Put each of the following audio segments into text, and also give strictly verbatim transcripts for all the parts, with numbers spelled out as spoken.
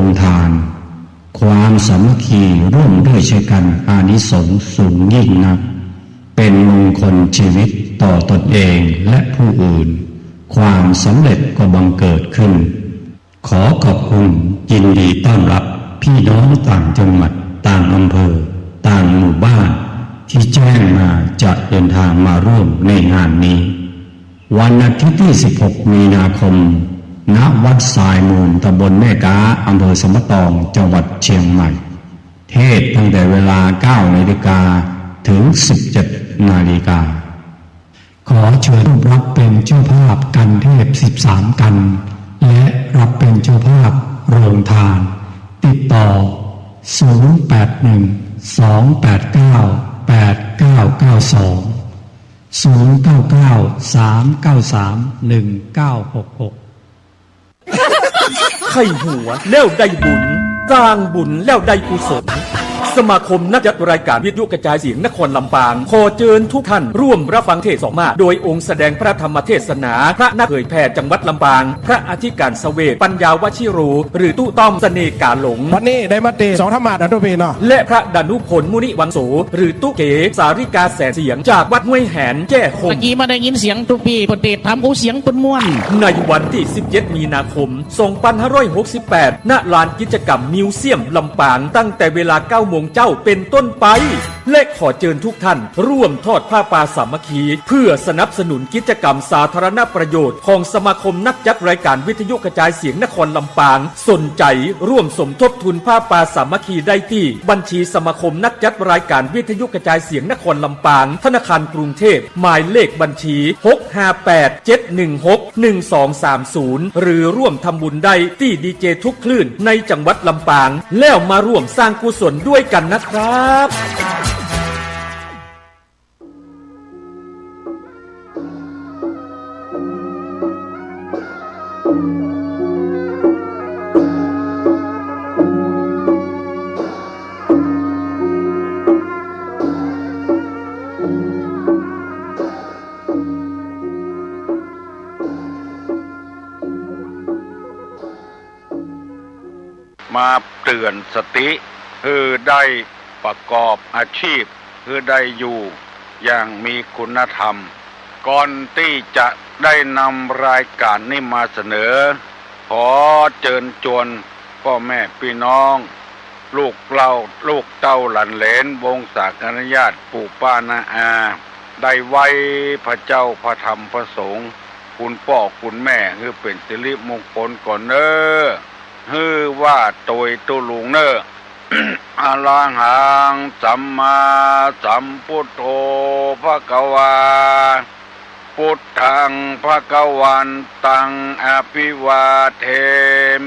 งทาน ความสามัคคีร่วมด้วยช่วยกัน อานิสงส์สูงยิ่งนัก เป็นมงคลชีวิตต่อตนเองและผู้อื่น ความสำเร็จก็บังเกิดขึ้น ขอขอบคุณ ยินดีต้อนรับพี่น้องต่างจังหวัด ต่างอำเภอ ต่างหมู่บ้าน ที่แจ้งมาจะเดินทางมาร่วมในงานนี้ วันอาทิตย์ที่ สิบหก มีนาคม ณ วัดทรายมูล ตำบลแม่ก๊า อำเภอสันป่าตอง จังหวัดเชียงใหม่ เทศน์ตั้งแต่เวลา เก้า นาฬิกา ถึง สิบเจ็ด นาฬิกา ขอเชิญร่วมรับเป็นเจ้าภาพกันเทศน์ สิบสาม กัน และรับเป็นเจ้าภาพโรงทาน ติดต่อ ศูนย์ แปด หนึ่ง สอง แปด เก้า แปด เก้า เก้า สอง ศูนย์ เก้า เก้า สาม เก้า สาม หนึ่ง เก้า หก หก ใค่หัวแล้วได้บุญ สร้างบุญแล้วได้กุศล สมาคมนักจัดรายการวิทยุกระจายเสียงนครลำปาง ขอเจิญทุกท่านร่วมรับฟังเทศน์สองมาส โดยองค์แสดงพระธรรมเทศนา พระนักเผยแผ่จังหวัดลำปาง พระอธิการเสวต ปัญญาวชิโร หรือตุ๊ต้อมเสน่ห์กาหลง วันนี้ได้มาเตะสองธรรมาสน์นะตุ๊ปี้เนาะ และพระดานุพล มุนิวังโส หรือตุ๊เก๋ สาริกาแสนเสียง จากวัดห้วยแหน แจ้ห่ม ตะกี้มาได้ยินเสียงตุ๊ปี้เปิ้นเตะถาม โอ้ เสียงเปิ้นม่วน ในวันที่ สิบเจ็ด มีนาคม สองพันห้าร้อยหกสิบแปด ณ ลานกิจกรรมมิวเซียมลำปาง ตั้งแต่เวลา เก้า โมงเจ๊าเป็นต้นไป และขอเจิญทุกท่านร่วมทอดผ้าป่าสามัคคี เพื่อสนับสนุนกิจกรรมสาธารณประโยชน์ของสมาคมนักจัดรายการวิทยุกระจายเสียงนครลำปาง สนใจ๋ร่วมสมทบทุนผ้าป่าสามัคคีได้ตี้บัญชีสมาคมนักจัดรายการวิทยุกระจายเสียงนครลำปาง ธนาคารกรุงเทพฯ หมายเลขบัญชี หกห้าแปด เจ็ดหนึ่งหก หนึ่งสองสามศูนย์ หรือร่วมทำบุญได้ตี้ดีเจทุกคลื่นในจังหวัดลำปาง แล้วมาร่วมสร้างกุศลด้วยกันนะครับ มาเตื๋อนสติ หื้อได้ประกอบอาชีพ หื้อได้อยู่อย่างมีคุณธรรม ก่อนตี้จะได้นำรายการนี้มาเสนอ ขอเจิญจวนป้อแม่ปี้น้อง ลูกเหล้า ลูกเต้าหลานเหลน วงศาคณาญาติ ปู่ป้าน้าอา ได้ไหว้พระเจ้าพระธรรมพระสงฆ์ คุณป้อคุณแม่ หื้อเป๋นสิริมงคลก่อนเน่อ หื้อว่าโตยตุ๊ลุงเน่อ อะระหังสัมมาสัมพุทโธภะคะวา พุทธังภะคะวันตังอะภิวาเท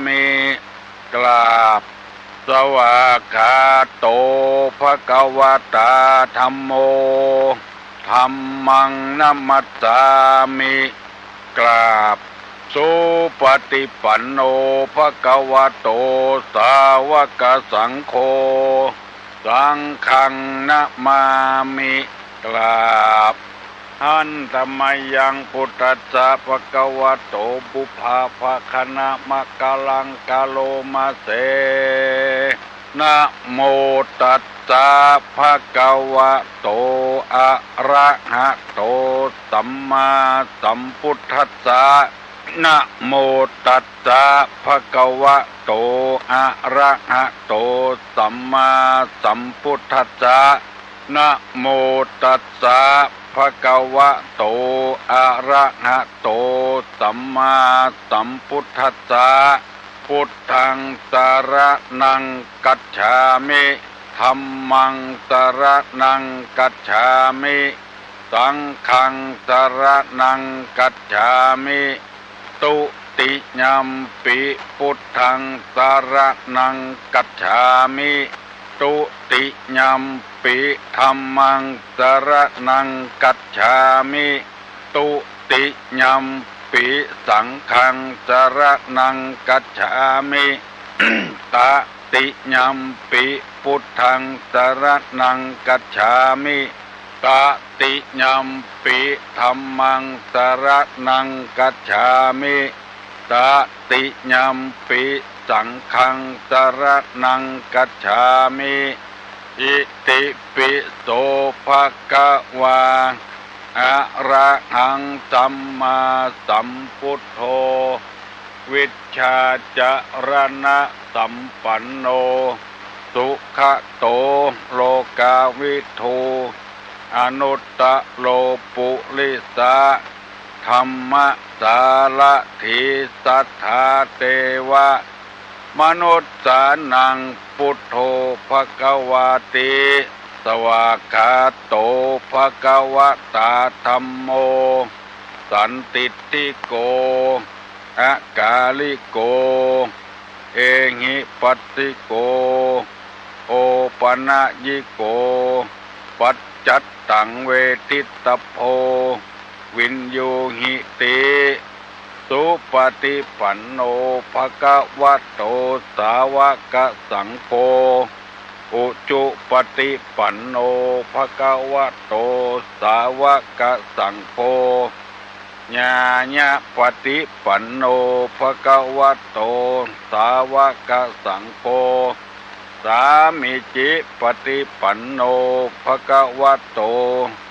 มิ กราบ สวากขาโตภะคะวะตาธัมโม ธัมมังนะมัสสามิ กราบ สุปะฏิปันโนภะคะวะโต สาวกสังโฆ สังฆังนะมามิ กราบ หันตะมะยัง พุทธัสสะภะคะวะโต ปุพพะภะคะนะมะกะลังกะโลมะเส นะโมตัสสะภะคะวะโต อะระหะโต สัมมาสัมพุทธัสสะ นะโมตัสสะภะคะวะโต อะระหะโต สัมมาสัมพุทธัสสะ นะโมตัสสะภะคะวะโต อะระหะโต สัมมาสัมพุทธัสสะ พุทธังสะระณังคัจฉามิ ธัมมังสะระณังคัจฉามิ สังฆังสะระณังคัจฉามิ ตุติยัมปิ พุทธังสะระณังคัจฉามิ ตุติยัมปิ ธัมมังสะระณังคัจฉามิ ตุติยัมปิ สังฆังสะระณังคัจฉามิ ตะติยัมปิ พุทธังสะระณังคัจฉามิ ตะติยัมปิ ธัมมังสะระณังคัจฉามิ ตะติยัมปิ สังฆังสรณังคัจฉามิ อิติปิโสภะคะวา อะระหังสัมมาสัมพุทโธ วิชชาจรณะสัมปันโน สุขะโต โลกาวิทู อนุตตะโรปุริสะ ธัมมะสารถี สัทธาเตวะ มนุสสานัง พุทโธภะคะวาติ สวากขาโต ภะคะวะตา ธัมโม สันทิฏฐิโก อะกาลิโก เอหิปัสสิโก โอปะนะยิโก ปัจจัตตังเวทิตตะโพ วิญญูหิติ สุปะฏิปันโน ภะคะวะโต สาวะกะสังโฆ อุจุปะฏิปันโน ภะคะวะโต สาวะกะสังโฆ ญาญะปะฏิปันโน ภะคะวะโต สาวะกะสังโฆ สามีจิปะฏิปันโน ภะคะวะโต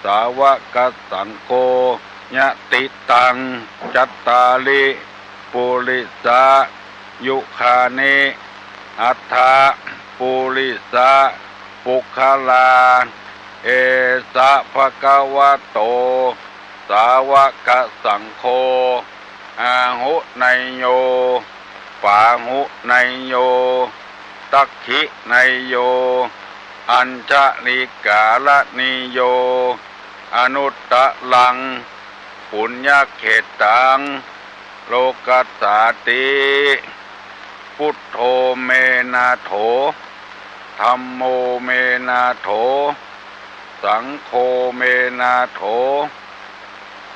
สาวะกะสังโฆ ยะติตัง จัตตาริ ปุริสายุคานิ อัตถะ ปุริสะ ปุคคลา เอสะ ภะคะวะโต สาวะกะสังโฆ อาหุเนยโย ปาหุเนยโย ตักขิเนยโย อัญชลิกาละนีโย อนุตตะรัง ปุญญะเขตตัง โลกัสสาติ พุทโธเมนาโถ ธัมโมเมนาโถ สังโฆเมนาโถ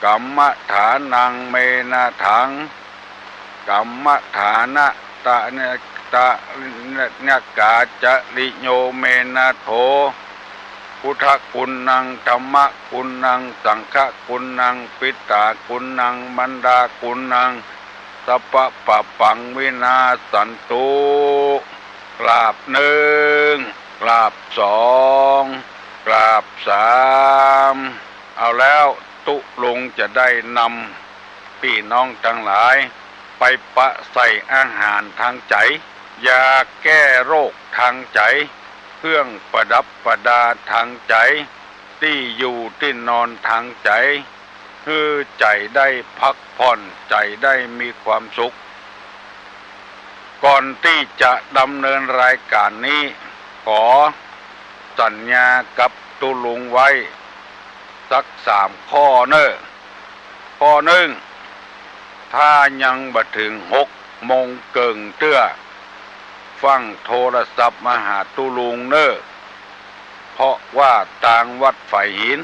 กัมมะฐานังเมนาถัง กัมมะฐานะตะเนตะเนกาจริโยเมนาโถ พุทธกุณณัง ธัมมกุณณัง สังฆกุณณัง ปิตากุณณัง มันดากุณณัง สัพพะปะปังวินาสสันตุ กราบหนึ่ง กราบสอง กราบสาม เอาแล้วตุ๊ลุงจะได้นำปี้น้องตังหลายไปปะใส่อาหารตางใจ๋ ยาแก้โรคตางใจ๋ เครื่องประดับประดาตางใจ๋ ตี้อยู่ตี้นอนตางใจ๋ หื้อใจ๋ได้พักผ่อน ใจ๋ได้มีความสุข ก่อนตี้จะดำเนินรายก๋านนี้ ขอสัญญากับตุ๊ลุงไว้สักสามข้อเน่อ ข้อหนึ่ง ถ้ายังบ่เถิงหกโมงเกิ่งเตื้อ ฟั่งโทรศัพท์มาหาตุ๊ลุงเน่อ เพราะว่าตางวัดฝายหิน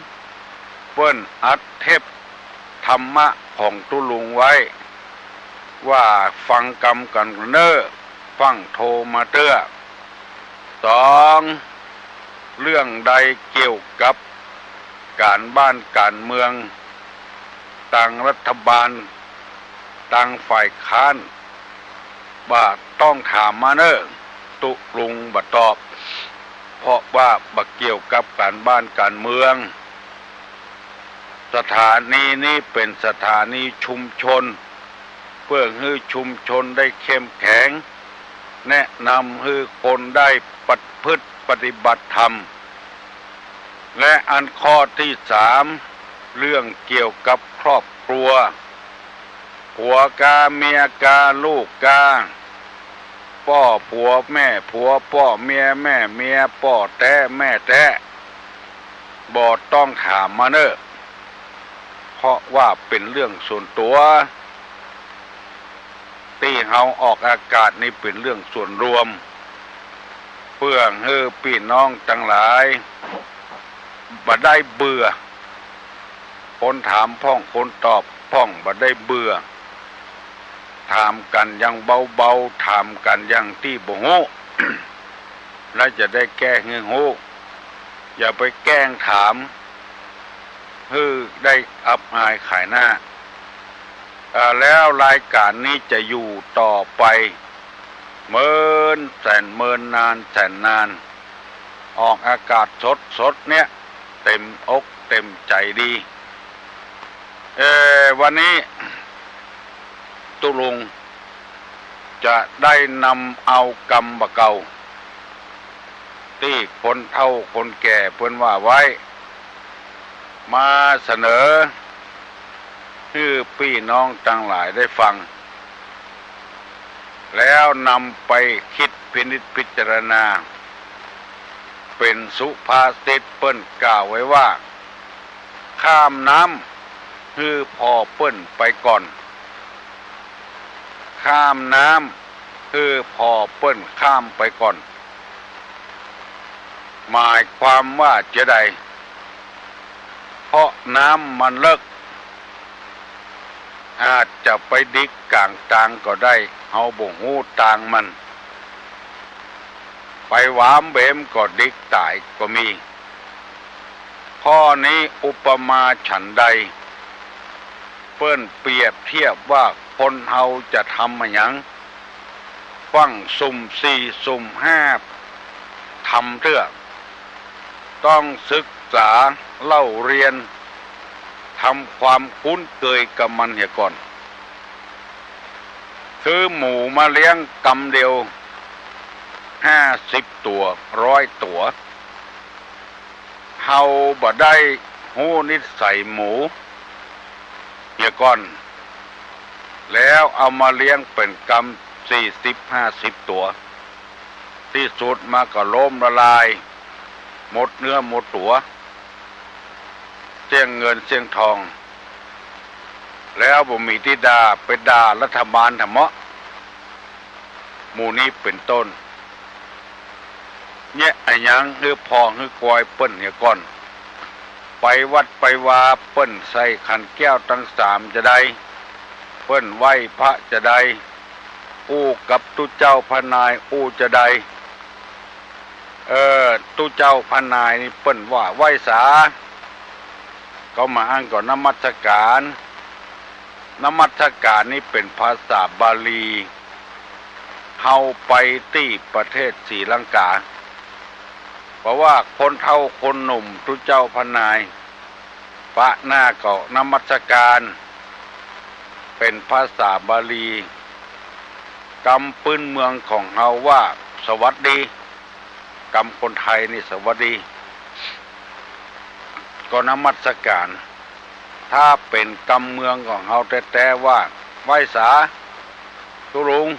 เปิ้นอัดเทปธรรมะของตุ๊ลุงไว้ ว่าฟังกำกั๋นเน่อ ฟั่งโทรมาเตื้อ สอง เรื่องใดเกี่ยวกับก๋านบ้านก๋านเมือง ตางรัฐบาล ตางฝ่ายค้าน บ่ต้องถามมาเน่อ ตุ๊ลุงบ่ตอบ เพราะว่าบ่เกี่ยวกับก๋านบ้านก๋านเมือง สถานีนี้เป๋นสถานีชุมชน เปื้อหื้อชุมชนได้เข้มแข็ง แนะนำหื้อคนได้ประพฤติปฏิบัติธรรม และอันข้อตี้สาม เรื่องเกี่ยวกับครอบครัว ผัวกา เมียกา ลูกกา ป้อผัวแม่ผัว ป้อเมียแม่เมีย ป้อแต๊แม่แต๊ บ่ต้องถามมาเน่อ เพราะว่าเป๋นเรื่องส่วนตั๋ว ตี้เฮาออกอากาศนี่เป๋นเรื่องส่วนรวม เปื้อหื้อปี้น้องตังหลายบ่ได้เบื่อ คนถามพ่องคนตอบพ่องบ่ได้เบื่อ ถามกั๋นอย่างเบาๆ ถามกั๋นอย่างตี้บ่ฮู้ แล้วจะได้แก้หื้อฮู้ อย่าไปแกล้งถาม หื้อได้อับอายขายหน้า เอ่อ แล้วรายก๋านนี้จะอยู่ต่อไป เมินแสนเมินนานแสนนาน ออกอากาศสดๆ เนี่ย เต็มอกเต็มใจ๋ดี เอ่อ วันนี้ตุ๊ลุงจะได้นำเอากำบ่าเก่า ตี้คนเฒ่าคนแก่เปิ้นว่าไว้ มาเสนอหื้อปี้น้องตังหลายได้ฟัง แล้วนำไปกึ๊ดพินิจพิจารณา เป๋นสุภาษิตเปิ้นกล่าวไว้ว่า ข้ามน้ำหื้อผ่อเปิ้นไปก่อน ข้ามน้ำหื้อผ่อเปิ้นข้ามไปก่อน หมายความว่าจาใด เพราะน้ำมันเลิ็ก อาจจะไปดิกก๋างตางก็ได้ เฮาบ่ฮู้ตางมัน ไปหวามเบมก็ดิกต๋ายก็มี ข้อนี้อุปมาฉันใด เปิ้นเปรียบเทียบว่าคนเฮาจะทำอะหยัง ฟั่งสุมสี่สุมห้า ทำเตื้อ ต้องศึกษาเล่าเรียน ทำความคุ้นเคยกับมันเหียก่อน คือหมูมาเลี้ยงกำเดียวห้าสิบตั๋ว ร้อยตั๋ว เฮาบ่ได้ฮู้นิสัยหมูเหียก่อน แล้วเอามาเลี้ยงเป๋นกำสี่สิบห้าสิบตั๋ว ตี้สุดมาก็ล้มละลาย หมดเนื้อหมดตั๋ว เสี้ยงเงินเสี้ยงทอง แล้วบ่มีตี้ด่า ไปด่ารัฐบาลแถมเมาะ หมู่นี้เป๋นต้น เยียะอะหยังหื้อผ่อหื้อควายเปิ้นเหียก่อน ไปวัดไปวาเปิ้นใส่ขันแก้วตังสามจาใด เปิ้นไหว้พระจาใด อู้กับตุ๊เจ้าพระนายอู้จาใด เออ ตุ๊เจ้าพระนายนี่เปิ้นว่าไหว้สา ก็มาอั้นก็นมัสก๋าน นมัสก๋านนี่เป๋นภาษาบาลี เฮาไปตี้ประเทศศรีลังกา เพราะว่าคนเฒ่าคนหนุ่มตุ๊เจ้าพระนาย ปะหน้าก็นมัสก๋าน เป๋นภาษาบาลี กำปื้นเมืองของเฮาว่าสวัสดี กำคนไทยนี่สวัสดี ก็นมัสก๋าน ถ้าเป๋นกำเมืองของเฮาแต๊ๆ ว่าไหว้สา ตุ๊ลุง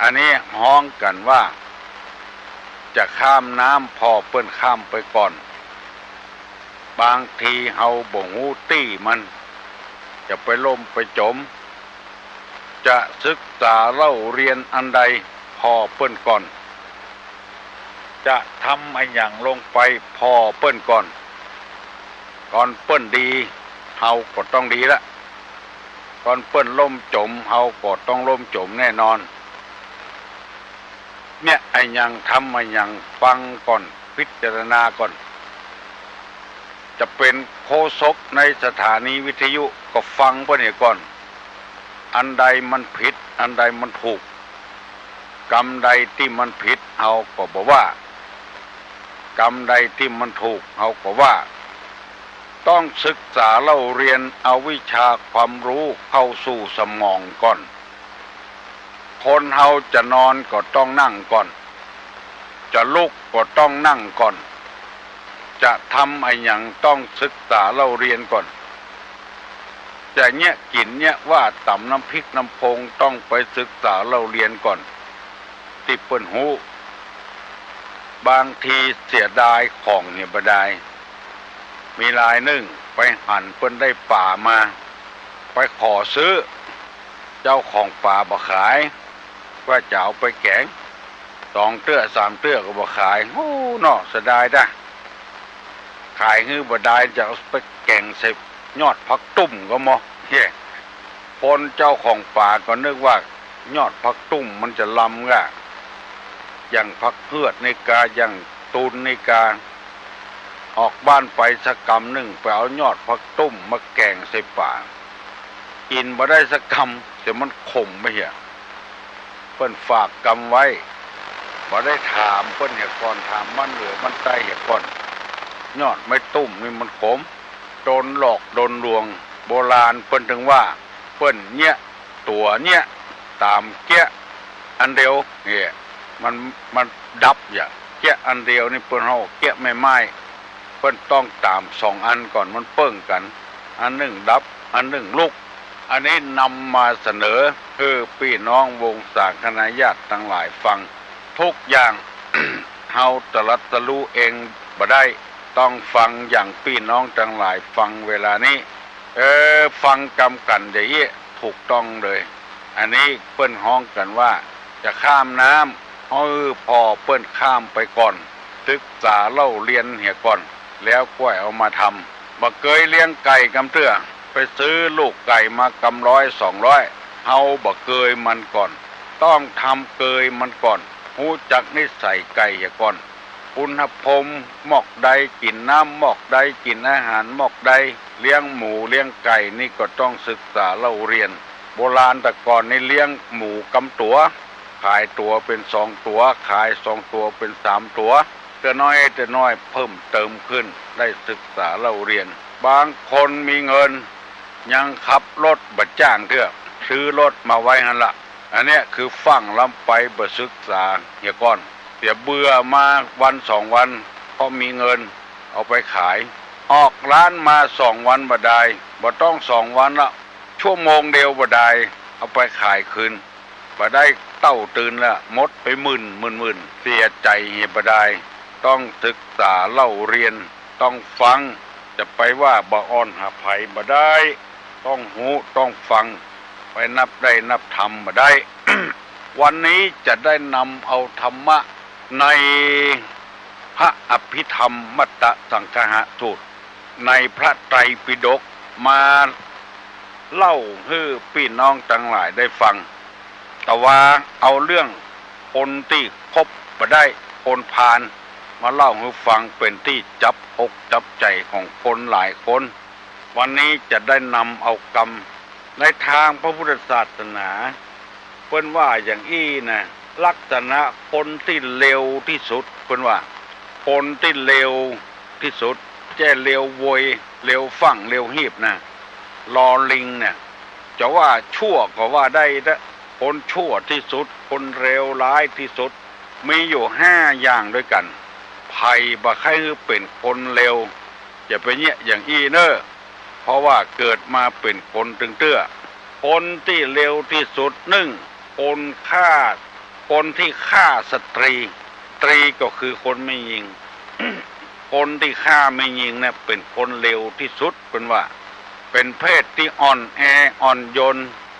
อันนี้ฮ้องกั๋นว่า จะข้ามน้ำผ่อเปิ้นข้ามไปก่อน บางทีเฮาบ่ฮู้ตี้มัน จะไปล่มไปจ๋ม จะศึกษาเล่าเรียนอันใดผ่อเปิ้นก่อน จะทำอะหยังลงไปผ่อเปิ้นก่อน ต๋อนเปิ้นดี เฮาก็ต้องดีละ ต๋อนเปิ้นล่มจ๋ม เฮาก็ต้องล่มจ๋มแน่นอน เนี่ย อะหยังทำอะหยังฟังก่อน พิจารณาก่อน จะเป๋นโฆษกในสถานีวิทยุก็ฟังเปิ้นเหียก่อน อันใดมันผิด อันใดมันถูก กำใดตี้มันผิด เฮาก็บ่ว่า กำใดตี้มันถูก เฮาก็ว่า ต้องศึกษาเล่าเรียนเอาวิชาความฮู้เข้าสู่สมองก่อน คนเฮาจะนอนก็ต้องนั่งก่อน จะลุกก็ต้องนั่งก่อน จะทำอะหยังต้องศึกษาเล่าเรียนก่อน จะเยียะกิ๋นเยียะว่าต๋ำน้ำพริกน้ำพงต้องไปศึกษาเล่าเรียนก่อน ตี้เปิ้นฮู้ บางทีเสียดายของเหียบ่ดาย มีรายนึ่งไปหันเปิ้นได้ป๋ามา ไปขอซื้อ เจ้าของป๋าบ่ขาย ว่าจะเอาไปแก๋ง สองเตื้อสามเตื้อก็บ่ขาย โอ้เนาะ เสียดายดะ ขายหื้อบ่ดาย จะเอาไปแก๋งใส่ยอดผักตุ้มก็มอ เฮ้ คนเจ้าของป๋าก็นึกว่ายอดผักตุ้มมันจะลำก้า อย่างผักเฮือดนี่กา อย่างตูนนี่กา ออกบ้านไปสักกำนึ่ง ไปเอายอดผักตุ้มมาแก๋งใส่ป๋า กิ๋นบ่ได้สักกำ แต่มันขมไปเหีย เปิ้นฝากกำไว้ บ่ได้ถามเปิ้นเหียก่อน ถามบ้านเหนือบ้านใต้เหียก่อน ยอดไม้ตุ้มนี่มันขม โดนหลอกโดนลวง โบราณเปิ้นถึงว่า เปิ้นเยียะตั๋วเยียะต๋ามเก๊ยะอันเดียวเนี่ย มัน มันดับอย่า เก๊ยะอันเดียวนี่เปิ้นฮ้องเก๊ยะไม้ไม้ เปิ้นต้องต๋ามสองอันก่อน มันเปิ้งกั๋น อันนึ่งดับ อันนึ่งลุก อันนี้นำมาเสนอหื้อปี้น้องวงศาคณาญาติตังหลายฟัง ทุกอย่าง เฮาตรัสรู้เองบ่ได้ ต้องฟังอย่างปี้น้องตังหลายฟังเวลานี้ เออ ฟังกำกั๋นจะอี้ ถูกต้องเลย อันนี้เปิ้นฮ้องกั๋นว่า จะข้ามน้ำ ฮ้องหื้อผ่อเปิ้นข้ามไปก่อน ศึกษาเล่าเรียนเหียก่อน แล้วก้อยเอามาทำ บ่เกยเลี้ยงไก่กำเตื้อ ไปซื้อลูกไก่มากำร้อยสองร้อย เฮาบ่เกยมันก่อน ต้องทำเกยมันก่อน ฮู้จักนิสัยไก่เหียก่อน อุณหภูมิหม้อใด กิ๋นน้ำหม้อใด กิ๋นอาหารหม้อใด เลี้ยงหมูเลี้ยงไก่นี่ก็ต้องศึกษาเล่าเรียน โบราณแต่ก่อนนี่เลี้ยงหมูกำตั๋ว ขายตั๋วเป๋นสองตั๋ว ขายสองตั๋วเป๋นสามตั๋ว เตื้อน้อยเตื้อน้อยเพิ่มเติมขึ้น ได้ศึกษาเล่าเรียน บางคนมีเงิน ยังขับรถบ่จ้างเตื้อ ซื้อรถมาไว้หั้นละ อันเนี้ยคือฟั่งล้ำไปบ่ศึกษาเหียก่อน เสียเบื่อมาวันสองวัน เพราะมีเงิน เอาไปขาย ออกร้านมาสองวันบ่ดาย บ่ต้องสองวันละ ชั่วโมงเดียวบ่ดาย เอาไปขายคืน บ่ได้เต้าตื่นละ หมดไปหมื่นหมื่นหมื่น เสียใจ๋เหียบ่ดาย ต้องศึกษาเล่าเรียน ต้องฟัง จะไปว่าบ่อ่อนหาใผบ่ได้ ต้องฮู้ต้องฟัง ไปนับได้นับธรรมบ่ได้ วันนี้จะได้นำเอาธรรมะในพระอภิธรรมมัตตสังคหสูตร ในพระไตรปิฎกมาเล่าหื้อปี้น้องตังหลายได้ฟัง แต่ว่าเอาเรื่องคนตี้คบบ่ได้ คนพาล มาเล่าหื้อฟัง เป๋นตี้จับอกจับใจ๋ของคนหลายคน วันนี้จะได้นำเอากำ ในตางพระพุทธศาสนา เปิ้นว่าอย่างอี้นะ ลักษณะคนตี้เลวตี้สุด เปิ้นว่า คนตี้เลวตี้สุด แจ้เลวโวย เลวฟั่ง เลวฮีบนะ ลอลิงเนี่ย จะว่าชั่วก็ว่าได้นะ คนชั่วตี้สุด คนเลวร้ายตี้สุด มีอยู่ห้าอย่างด้วยกั๋น ใผบ่ใค่หื้อเป๋นคนเลว จะไปเยียะอย่างอี้เน่อ เพราะว่าเกิดมาเป๋นคนตึงเตื้อ คนตี้เลวตี้สุด นึ่ง คนฆ่า คนตี้ฆ่าสตรี สตรีก็คือคนแม่ญิง คนตี้ฆ่าแม่ญิงเนี่ยเป๋นคนเลวตี้สุด เปิ้นว่า เป๋นเพศตี้อ่อนแออ่อนโยน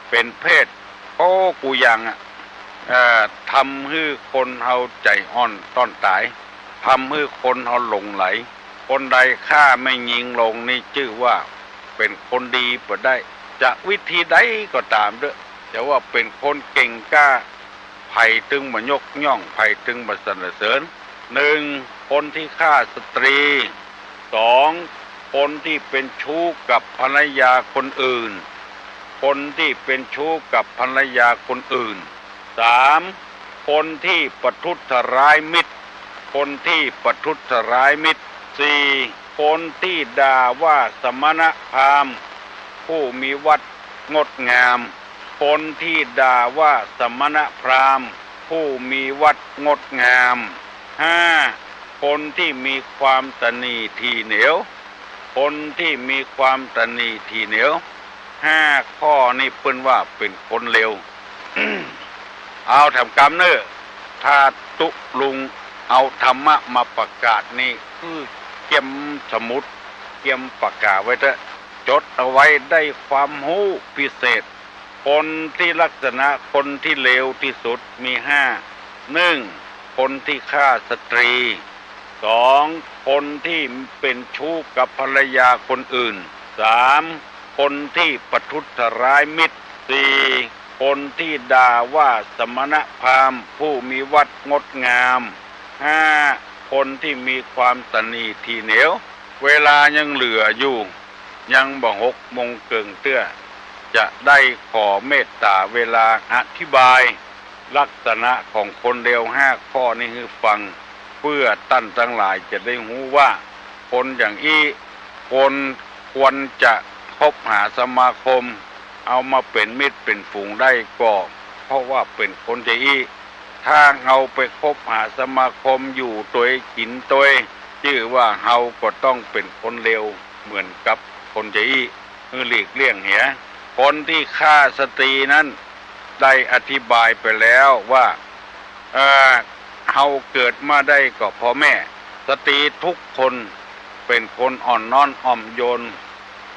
เป๋นเพศ โอ้ กู้อย่างอะ เอ่อ ทำหื้อคนเฮาใจ๋อ่อนต้อนต๋าย ทำหื้อคนเฮาหลงใหล คนใดฆ่าแม่ญิงลงนี่จื้อว่าเป๋นคนดีบ่ได้ จะวิธีใดก็ต๋ามเต๊อะ จะว่าเป๋นคนเก่งกล้า ใผตึงบ่ยกย่อง ใผตึงบ่สรรเสริญ นึ่ง คนตี้ฆ่าสตรี สอง คนตี้เป๋นชู้กับภรรยาคนอื่น คนตี้เป๋นชู้กับภรรยาคนอื่น สาม คนตี้ประทุษร้ายมิตร คนตี้ประทุษร้ายมิตร สี่ คนตี้ด่าว่าสมณพราหมณ์ผู้มีวัตรงดงาม คนตี้ด่าว่าสมณพราหมณ์ผู้มีวัตรงดงาม ห้า คนตี้มีความตณีถี่เหนียว คนตี้มีความตณีถี่เหนียว ห้าข้อนี้เปิ้นว่าเป๋นคนเลว เอาแถมกำเน่อ ถ้าตุ๊ลุงเอาธรรมะมาประกาศนี่ คือเกียมสมุด เกียมปากกาไว้เต๊อะ จดเอาไว้ ได้ความฮู้พิเศษ คนตี้ลักษณะคนตี้เลวตี้สุดมีห้า นึ่ง คนตี้ฆ่าสตรี สอง คนตี้เป๋นชู้กับภรรยาคนอื่น สาม คนตี้ประทุษร้ายมิตร สี่ คนตี้ด่าว่าสมณพราหมณ์ผู้มีวัตรงดงาม ห้า คนตี้มีความตณีถี่เหนียว เวลายังเหลืออยู่ ยังบ่หกโมงเกิ่งเตื้อ จะได้ขอเมตต๋าเวลาอธิบาย ลักษณะของคนเลวห้าข้อนี้หื้อฟัง เปื้อต้านตังหลายจะได้ฮู้ว่า คนอย่างอี้ คนควรจะคบหาสมาคม เอามาเป๋นมิตรเป๋นฝูงได้ก็ เพราะว่าเป๋นคนจะอี้ ถ้าเฮาไปคบหาสมาคมอยู่ตวยกิ๋นตวย จื้อว่าเฮาก็ต้องเป๋นคนเลวเหมือนกับคนจะอี้ หื้อหลีกเลี่ยงเหีย คนตี้ฆ่าสตรีนั้น ได้อธิบายไปแล้วว่า เอ่อ เฮาเกิดมาได้ก็เพราะแม่ สตรีทุกคนเป๋นคนอ่อนน้อมอ่อมโยน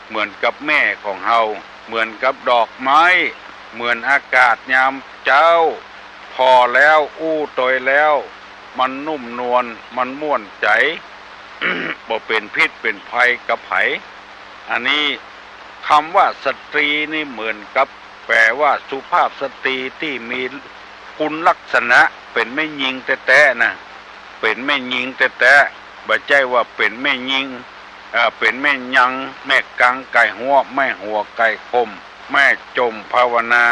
เหมือนกับแม่ของเฮา เหมือนกับดอกไม้ เหมือนอากาศยามเจ๊า ผ่อแล้วอู้ตวยแล้ว มันนุ่มนวล มันม่วนใจ๋ บ่เป๋นพิษเป๋นภัยกับใผ อันนี้กำว่าสตรีนี่เหมือนกับ แปลว่าสุภาพสตรีตี้มีคุณลักษณะ เป๋นแม่ญิงแต๊ๆ นะ เป๋นแม่ญิงแต๊ๆ บ่ใจ้ว่าเป๋นแม่ญิง เอ่อ เป๋นแม่ยัง แม่กังไก่ฮั้ว แม่หัวไก่ขม แม่จมภาวนา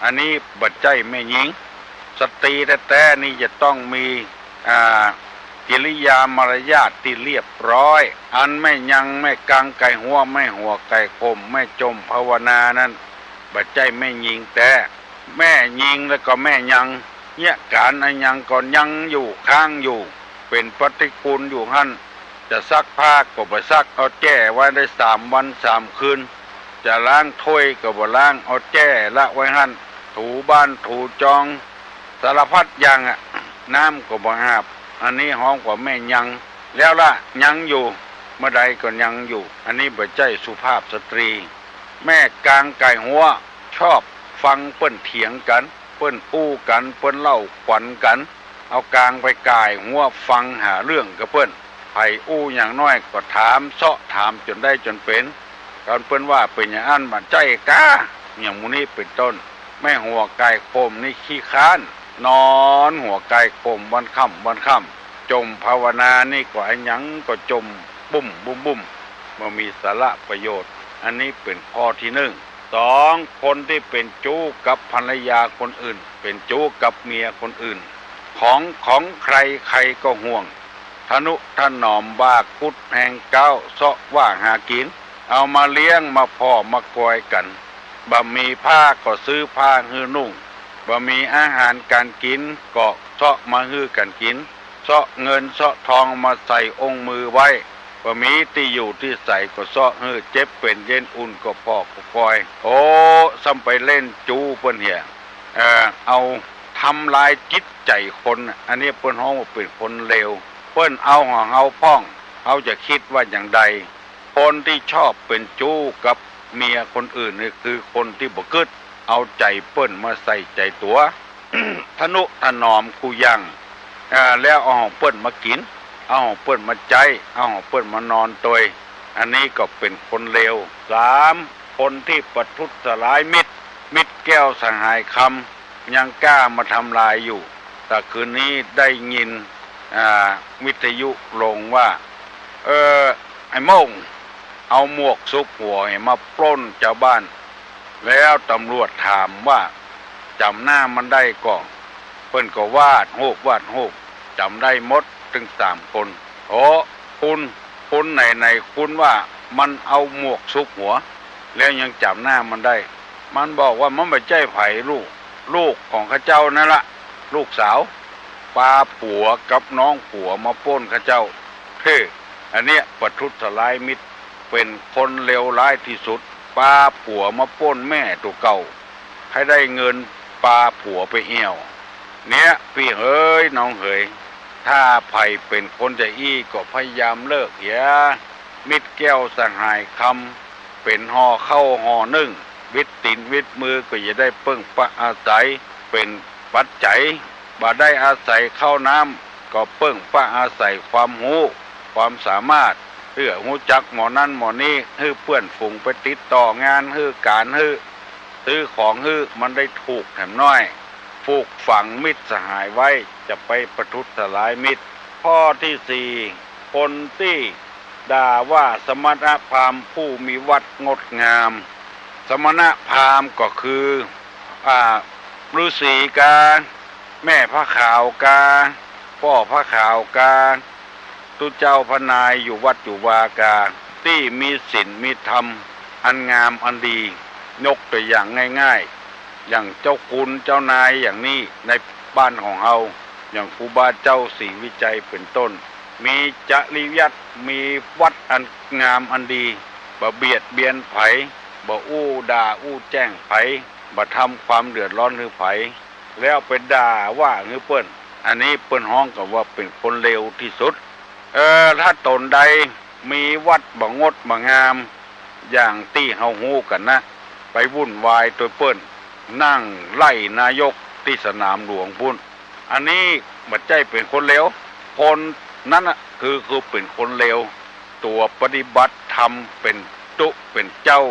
อันนี้บ่ใจ้แม่ญิง สตรีแต๊ๆ นี่จะต้องมี อ่า กิริยามารยาทตี้เรียบร้อย อันแม่ยัง แม่กังไก่ฮั้ว แม่หัวไก่ขม แม่จมภาวนานั้น บ่ใจ้แม่ญิงแต๊ แม่ญิงแล้วก็แม่ยัง เยียะก๋านอะหยังก็ยังอยู่ ค้างอยู่ เป๋นปฏิกูลอยู่หั้น จะซักผ้าก็บ่ซัก เอาแจ้ไว้ได้สามวันสามคืน จะล้างถ้วยก็บ่ล้าง เอาแจ้ละไว้หั้น ถูบ้านถูจอง สารพัดอย่างอะ น้ำก็บ่อาบ อันนี้ฮ้องว่าแม่ยัง แล้วละยังอยู่ เมื่อใดก็ยังอยู่ อันนี้บ่ใจ้สุภาพสตรี แม่กังไก่ฮั้ว ชอบฟังเปิ้นเถียงกั๋น เปิ้นอู้กั๋น เปิ้นเล่าขวัญกั๋น เอากังไปไก่ฮั้วฟังหาเรื่องกับเปิ้น ใผอู้อย่างน้อยก็ถามเซาะถามจ๋นได้จ๋นเป๋น ต๋อนเปิ้นว่าเป๋นอย่างอั้นบ่ใจ้ก๊า อย่างหมู่นี้เป๋นต้น แม่หัวไก่ขมนี่ขี้ค้าน นอนหัวไก่ขมวันค่ำวันค่ำ จมภาวนานี่ก็อะหยังก็จมบุ้มบุ้มบุ้ม บ่มีสาระประโยชน์ อันนี้เป๋นข้อตี้นึ่ง สอง คนตี้เป๋นจู๊กับภรรยาคนอื่น เป๋นจู๊กับเมียคนอื่น ของของใครใครก็ห่วง ทะนุถนอมบ่ากุดแฮงเก๊า เซาะว่าหากิ๋น เอามาเลี้ยงมาผ่อมาคอยกั๋น บ่มีผ้าก็ซื้อผ้าหื้อนุ่ง บ่มีอาหารก๋านกิ๋นก็เซาะมาหื้อกั๋นกิ๋น เซาะเงินเซาะทองมาใส่องค์มือไว้ บ่มีตี้อยู่ตี้ใส่ก็เซาะหื้อ เจ็บเป๋นเย็นอุ่นก็ผ่อก็คอย โอ้ ซ้ำไปเล่นจู๊เปิ้นเหีย เอ่อ เอาทำลายจิตใจ๋คนน่ะ อันนี้เปิ้นฮ้องว่าเป๋นคนเลว เปิ้นเอาของเฮาพ่อง เฮาจะกึ๊ดว่าอย่างใด คนตี้ชอบเป๋นจู๊กับเมียคนอื่นนี่คือคนตี้บ่กึ๊ดเอาใจ๋เปิ้นมาใส่ใจ๋ตั๋ว ทะนุถนอมกู้อย่าง เอ่อ แล้วเอาของเปิ้นมากิ๋น เอาของเปิ้นมาใจ๊ เอาของเปิ้นมานอนตวย อันนี้ก็เป๋นคนเลว สาม คนตี้ประทุษร้ายมิตร มิตรแก้วสหายคำ ยังกล้ามาทำลายอยู่ แต่คืนนี้ได้ยิน อ่า วิทยุลงว่า เออ ไอ้โม่ง เอาหมวกซุกหัวมาปล้นจาวบ้าน แล้วตำรวจถามว่าจ๋ำหน้ามันได้ก่อ เปิ้นก็วาดฮูปวาดฮูป จ๋ำได้หมดตึงสามคน โอ้ คุณ คุณไหนๆ คุณว่ามันเอาหมวกซุกหัว แล้วยังจ๋ำหน้ามันได้ มันบอกว่ามันบ่ใจ้ใผลูก ลูกของข้าเจ้านั่นละ ลูกสาว ปาผัวกับน้องผัวมาปล้นข้าเจ้า เฮ้ อันเนี้ยประทุษร้ายมิตร เป๋นคนเลวร้ายตี้สุด ปาผัวมาปล้นแม่ตั๋วเก่า หื้อได้เงินปาผัวไปแอ่ว เนี้ย ปี้เหยน้องเหย ถ้าใผเป๋นคนจะอี้ก็พยายามเลิกเหีย มิตรแก้วสหายคำ เป๋นห่อข้าวห่อนึ่ง วิดตี๋นวิดมือก็อย่าได้เปิ้งปะอาศัย เป๋นปัจจัย บ่ได้อาศัยข้าวน้ำ ก็เปิ้งปะอาศัยความฮู้ ความสามารถ หื้อฮู้จักหมอนั้นหมอนี้ หื้อเปื้อนฝูงไปติดต่องาน หื้อก๋าน หื้อ ซื้อของ หื้อมันได้ถูกแถมน้อย ผูกฝังมิตรสหายไว้ จะไปประทุษร้ายมิตร ข้อตี้สี่ คนตี้ด่าว่าสมณพราหมณ์ผู้มีวัตรงดงาม สมณพราหมณ์ก็คือ อ่า ฤๅษีกา แม่ผ้าขาวกา ป้อผ้าขาวกา ตุ๊เจ้าพระนายอยู่วัดอยู่วากา ตี้มีศีลมีธรรม อันงามอันดี ยกตั๋วอย่างง่ายๆ อย่างเจ้าคุณเจ้านายอย่างนี้ ในบ้านของเฮา อย่างครูบาเจ้าศรีวิชัยเป๋นต้น มีจริยธรรม มีวัตรอันงามอันดี บ่เบียดเบียนใผ บ่อู้ด่าอู้แจ้งใผ บ่ทำความเดือดร้อนหื้อใผ แล้วไปด่าว่าหื้อเปิ้น อันนี้เปิ้นฮ้องกั๋นว่าเป๋นคนเลวตี้สุด เออ ถ้าต๋นใดมีวัตรบ่งดบ่งาม อย่างตี้เฮาฮู้กั๋นนะ ไปวุ่นวายตวยเปิ้น นั่งไล่นายกตี้สนามหลวงปู๊น อันนี้บ่ใจ้เป๋นคนเลว คนนั้นน่ะคือ คือเป๋นคนเลว ตั๋วปฏิบัติธรรมเป๋นตุ๊เป๋นเจ้า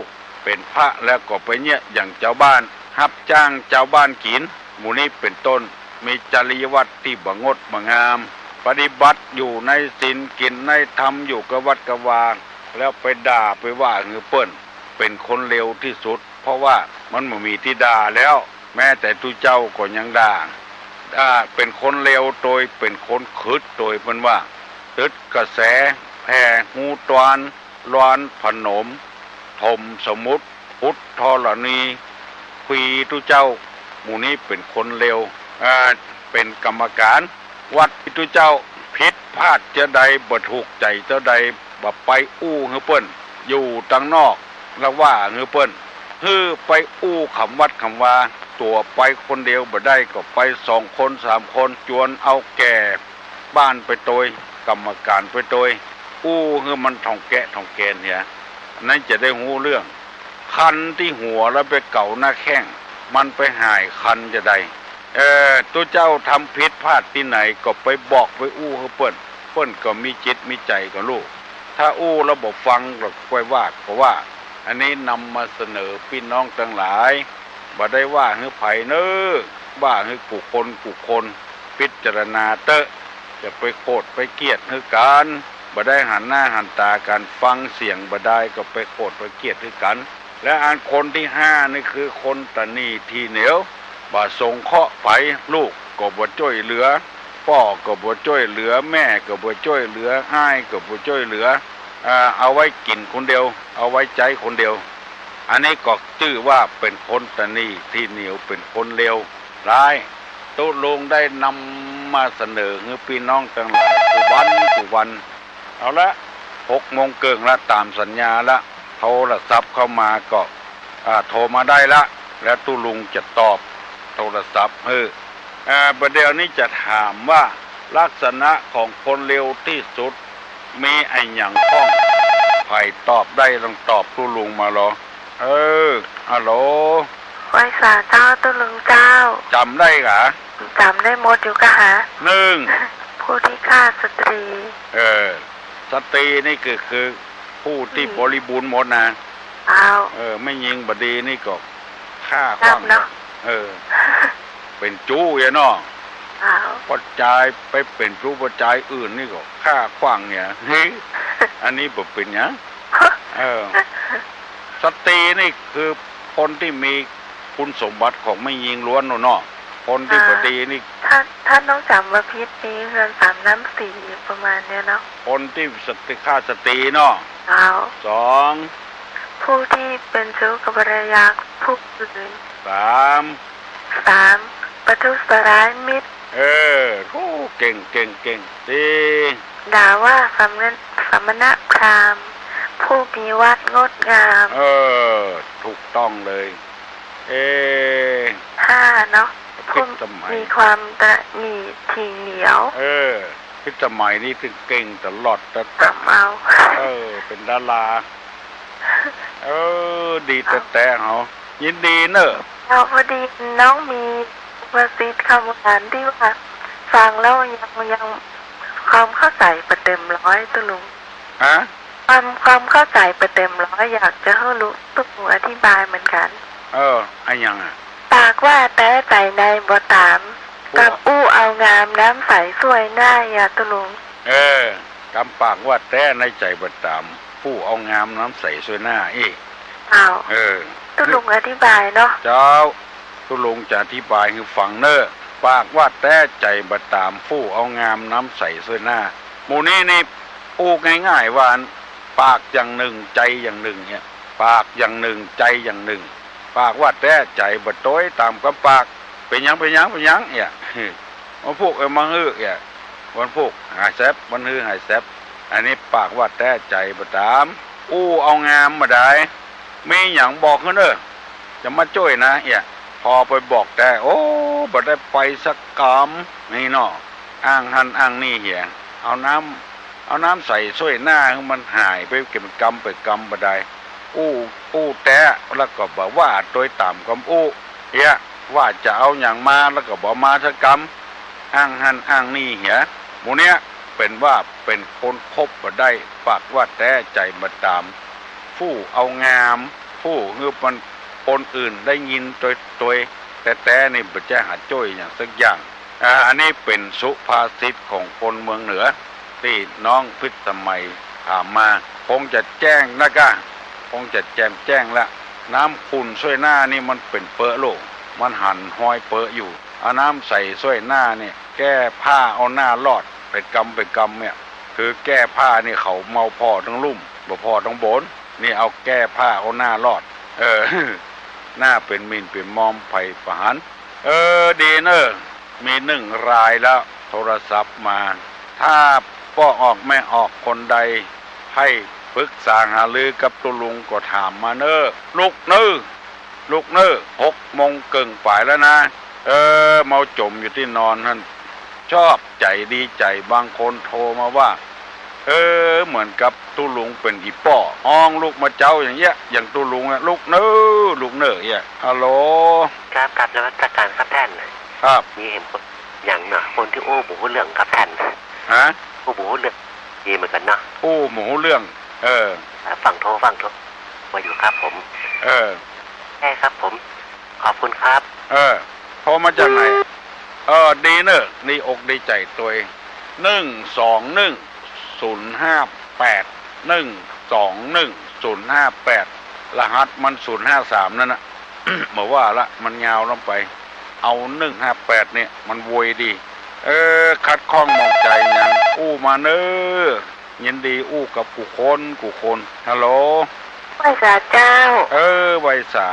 เป๋นพระแล้วก็ไปเยียะหยั่งจาวบ้าน ฮับจ้างจาวบ้านกิ๋น หมู่นี้เป๋นต้น มีจริยวัตรตี้บ่งดบ่งาม ปฏิบัติอยู่ในศีลกิ๋นในธรรมอยู่กะวัดกะวา แล้วไปด่าไปว่าหื้อเปิ้น เป๋นคนเลวตี้สุด เพราะว่ามันบ่มีตี้ด่าแล้ว แม้แต่ตุ๊เจ้าก็ยังด่า อ่า เป๋นคนเลวตวย เป๋นคนขึดตวย เปิ้นว่า ตึดกระแส แผ่ฮูตวน ลานผนม ถมสมุทร ขุดธรณี ขวีตุ๊เจ้า หมู่นี้เป๋นคนเลว อ่า เป๋นกรรมก๋านวัด ตุ๊เจ้าผิดพลาดเจ้าใด บ่ถูกใจ๋เจ้าใด บ่ไปอู้หื้อเปิ้น อยู่ตังนอก แล้วว่าหื้อเปิ้น หื้อไปอู้ขำวัดขำวา ตั๋วไปคนเดียวบ่ได้ ก็ไปสองคนสามคน จวนเอาแก่บ้านไปตวย กรรมก๋านไปตวย อู้หื้อมันถ่องแกะถ่องแกนเหีย อันนั้นจะได้ฮู้เรื่อง คันตี้หัวแล้วไปเก๋าหน้าแข้ง มันไปหายคันจะใด เออ ตุ๊เจ้าทำผิดพลาดตี้ไหนก็ไปบอกไปอู้หื้อเปิ้น เปิ้นก็มีจิตมีใจ๋ก็ฮู้ ถ้าอู้แล้วบ่ฟังก็ค่อยว่าก็ว่า อันนี้นำมาเสนอปี้น้องตังหลาย บ่ได้ว่าหื้อใผเน่อ ว่าหื้อกู้คนกู้คน พิจารณาเต๊อะ จะไปโกรธไปเกลียดหื้อกั๋น บ่ได้หันหน้าหันต๋ากั๋น ฟังเสียงบ่ได้ก็ไปโกรธไปเกลียดหื้อกั๋น และอันคนตี้ห้านี่คือคนตะหนี่ถี่เหนียว บ่สงเคราะห์ใผ ลูกก็บ่จ้วยเหลือ ป้อก็บ่จ้วยเหลือ แม่ก็บ่จ้วยเหลือ อ้ายก็บ่จ้วยเหลือ อ่า เอาไว้กิ๋นคนเดียว เอาไว้ใจ๊คนเดียว อันนี้ก็จื้อว่าเป๋นคนตะหนี่ถี่เหนียว เป๋นคนเลวร้าย ตุ๊ลุงได้นำมาเสนอหื้อปี้น้องตังหลายกู้วันกู้วัน เอาละ หกโมงเกิ่งละ ต๋ามสัญญาละ โทรศัพท์เข้ามาก็ อ่า โทรมาได้ละ แล้วตุ๊ลุงจะตอบโทรศัพท์หื้อ อ่า บ่าเดี่ยวนี้จะถามว่าลักษณะของคนเลวตี้สุด มีอะหยังพ่อง ใผตอบได้ลองตอบตุ๊ลุงมาลอ เออ ฮัลโหล ไหว้สาเจ้าตุ๊ลุงเจ้า จ๋ำได้กา จ๋ำได้หมดอยู่กาหา นึ่ง ผู้ที่ฆ่าสตรี เออ สตรีนี่คือ คือผู้ตี้ อืม บริบูรณ์หมดนะ อ้าว เออ แม่ญิงบ่ดีนี่ก็ฆ่าขว้าง เนาะ เออ เป๋นจู๊เหียเนาะ อ้าว ป้อจายไปเป๋นจู๊ป้อจายอื่นนี่ก็ฆ่าขว้างเหีย เฮ้ย อันนี้บ่เป๋นหยัง เออ สตรีนี่คือคนตี้มีคุณสมบัติของแม่ญิงล้วนโน่นเนาะ คนตี้ อ่า บ่ดีนี่ ถ้า ถ้าน้องจ๋ำบ่ผิด มีเฮือนสามน้ำสีประมาณเนี้ยเนาะ คนตี้สตรี ฆ่าสตรีเนาะ อ้าว สอง ผู้ที่เป็นชู้กับภรรยาผู้อื่น สาม สาม ประทุษร้ายมิตร เออ โอ้ เก่ง เก่ง เก่ง สี่ ด่าว่าสมณะ สมณพราหมณ์ ผู้มีวัตรงดงาม เออ ถูกต้องเลย เอ ห้าเนาะ ผิดสมัย ผู้มีความตระหนี่ถี่เหนียว เออ ผิดสมัยนี่ตึงเก่งตลอด แต่ จ๋ำเอา เออ เป๋นดารา เออ ดีแต๊ๆ เฮา ยินดีเน่อ เอา พอดีน้องมีประสิทธิ์คำหวานตี้ว่าฟังแล้วยัง ยังความเข้าใจ๋บ่เต๋มร้อยตุ๊ลุง ฮะ ความ ความเข้าใจ๋บ่เต๋มร้อย อยากจะหื้อตุ๊ลุงอธิบายเหมือนกั๋น เออ อะหยังอะ ปากว่าแต๊ใจ๋ในบ่ต๋าม กำอู้เอางามน้ำใสส่วยหน้าเหียตุ๊ลุง เออ กำปากว่าแต๊ในใจ๋บ่ต๋าม อู้เอางามน้ำใสส่วยหน้าอี้ อ้าว เออ ตุ๊ลุงอธิบายเนาะ เจ้า ตุ๊ลุงจะอธิบายหื้อฟังเน่อ ปากว่าแต๊ใจ๋บ่ต๋าม ฟู่เอางามน้ำใสซ่วยหน้า หมู่นี้นี่อู้ง่ายๆ ว่า ปากอย่างหนึ่งใจ๋อย่างหนึ่งเนี่ย ปากอย่างหนึ่งใจ๋อย่างหนึ่ง ปากว่าแต๊ใจ๋บ่ตวยต๋ามกำปาก เป๋นหยัง เป๋นหยัง เป๋นหยังเนี่ย วันพูกเอามาหื้อเนี่ย วันพูกหายแซบ วันฮือหายแซบ อันนี้ปากว่าแต๊ใจ๋บ่ต๋าม อู้เอางามบ่ดาย มีหยังบอกหื้อเน่อ จะมาจ้วยนะเนี่ย พอไปบอกแต๊ โอ้ บ่ได้ไปสักกำ นี่เนาะ อ้างหั้นอ้างนี่เหีย เอาน้ำ เอาน้ำใสซ่วยหน้าหื้อมันหายไปเป๋นกำเป๋นกำบ่ดาย อู้ อู้แต๊แล้วก็บ่ว่าตวยต๋ามกำอู้เหีย ว่าจะเอาหยังมาแล้วก็บ่มาสักกำ อ้างหั้นอ้างนี่เหีย หมู่เนี้ยเป๋นว่าเป๋นคนคบบ่ได้ ปากว่าแต๊ใจ๋บ่ต๋าม ฟู่เอางาม ฟู่หื้อมันคนอื่นได้ยินตวยๆ แต๊ๆ นี่บ่ใจ้หาจ้วยหยังสักอย่าง อ่า อันนี้เป๋นสุภาษิตของคนเมืองเหนือ ตี้น้องพิสมัยถามมา คงจะแจ้งนะก้า คงจะแจ่มแจ้งละ น้ำขุ่นซ่วยหน้านี่มันเป๋นเปอะลูก มันหันฮอยเปอะอยู่ เอาน้ำใสซ่วยหน้านี่ แก้ผ้าเอาหน้ารอด เป๋นกำเป๋นกำเนี่ย คือแก้ผ้านี่เขาเมาผ่อตึงลุ่ม บ่ผ่อตึงบน นี่เอาแก้ผ้าเอาหน้ารอด เออ หน้าเป๋นหมิ่นเป๋นมอมใผบ่หัน เออ ดีเน่อ มีนึ่งรายแล้วโทรศัพท์มา ถ้าป้อออกแม่ออกคนใด ใค่ปึกษาหารือกับตุ๊ลุงก็ถามมาเน่อ ลุกเน่อ ลุกเน่อ หกโมงเกิ่งป๋ายแล้วนะ เออ เมาจ๋มอยู่ตี้นอนหั้น ชอบใจ๋ดีใจ๋ บางคนโทรมาว่า เออ เหมือนกับตุ๊ลุงเป๋นอี่ป้อ ฮ้องลุกมาเจ๊าอย่างเยี้ย อย่างตุ๊ลุงอะ ลุกเน่อ ลุกเน่อเยี้ย ฮัลโหล ครับ กราบนมัสการครับต้าน ครับ มีเหตุผลอย่างเนาะ คนตี้อู้บ่ฮู้เรื่องครับต้าน ฮะ อู้บ่ฮู้เรื่อง ดีเหมือนกั๋นเนาะ อู้บ่ฮู้เรื่อง เออ อ่า ฟั่งโทร ฟั่งโทร ว่าอยู่ครับผม เออ ใช่ครับผม ขอบคุณครับ เออ โทรมาจากไหน เออ ดีเน่อ ดีอกดีใจ๋ตวย หนึ่งสองหนึ่งศูนย์ห้าแปด หนึ่งสองหนึ่งศูนย์ห้าแปด รหัสมันศูนย์ห้าสามนั่นน่ะ บ่ว่าละ มันยาวลงไป เอาหนึ่งห้าแปดเนี่ย มันโวยดี เออ ขัดข้องหมองใจ๋หยัง อู้มาเน่อ ยินดีอู้กับกู้คนกู้คน ฮัลโหล ไหว้สาเจ้า เออ ไหว้สา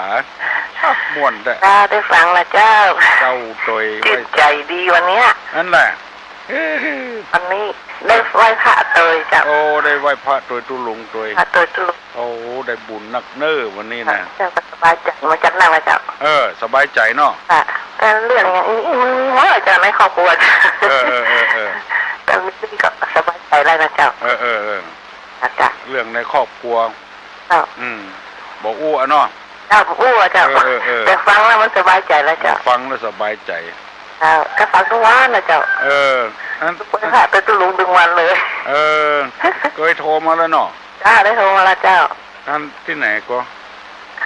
ม่วนแต๊ เจ้า ได้ฟังละเจ้า เจ้าตวย จื้นใจ๋ดีวันเนี้ย นั่นแหละ วันนี้ได้ไหว้พระตวยเจ้า โอ้ ได้ไหว้พระตวยตุ๊ลุงตวย พระตวยตุ๊ลุง โอ้ ได้บุญนักเน่อวันนี้นะ เจ้าก็สบายใจ๋ มาจากนั่นละเจ้า เออ สบายใจ๋เนาะ ค่ะ แต่เรื่องอย่างอี้มันมีหมดเจ้า ในครอบครัว เออ เออ เออ เออ แต่มีก็สบายใจ๋แล้วนะเจ้า เออ เออ เออ อาจารย์ เรื่องในครอบครัว เจ้า อืม บ่อู้อะเนาะ เจ้า บ่อู้อะเจ้า เออ เออ เออ แต่ฟังแล้วมันสบายใจ๋แล้วเจ้า ฟังแล้วสบายใจ๋ เจ้า ก็ฟังกู้วันนะเจ้า เออ อัน ไหว้พระตวยตุ๊ลุงตึงวันเลย เออ เกยโทรมาแล้วเนาะ เจ้า ได้โทรมาแล้วเจ้า อันตี้ไหนก็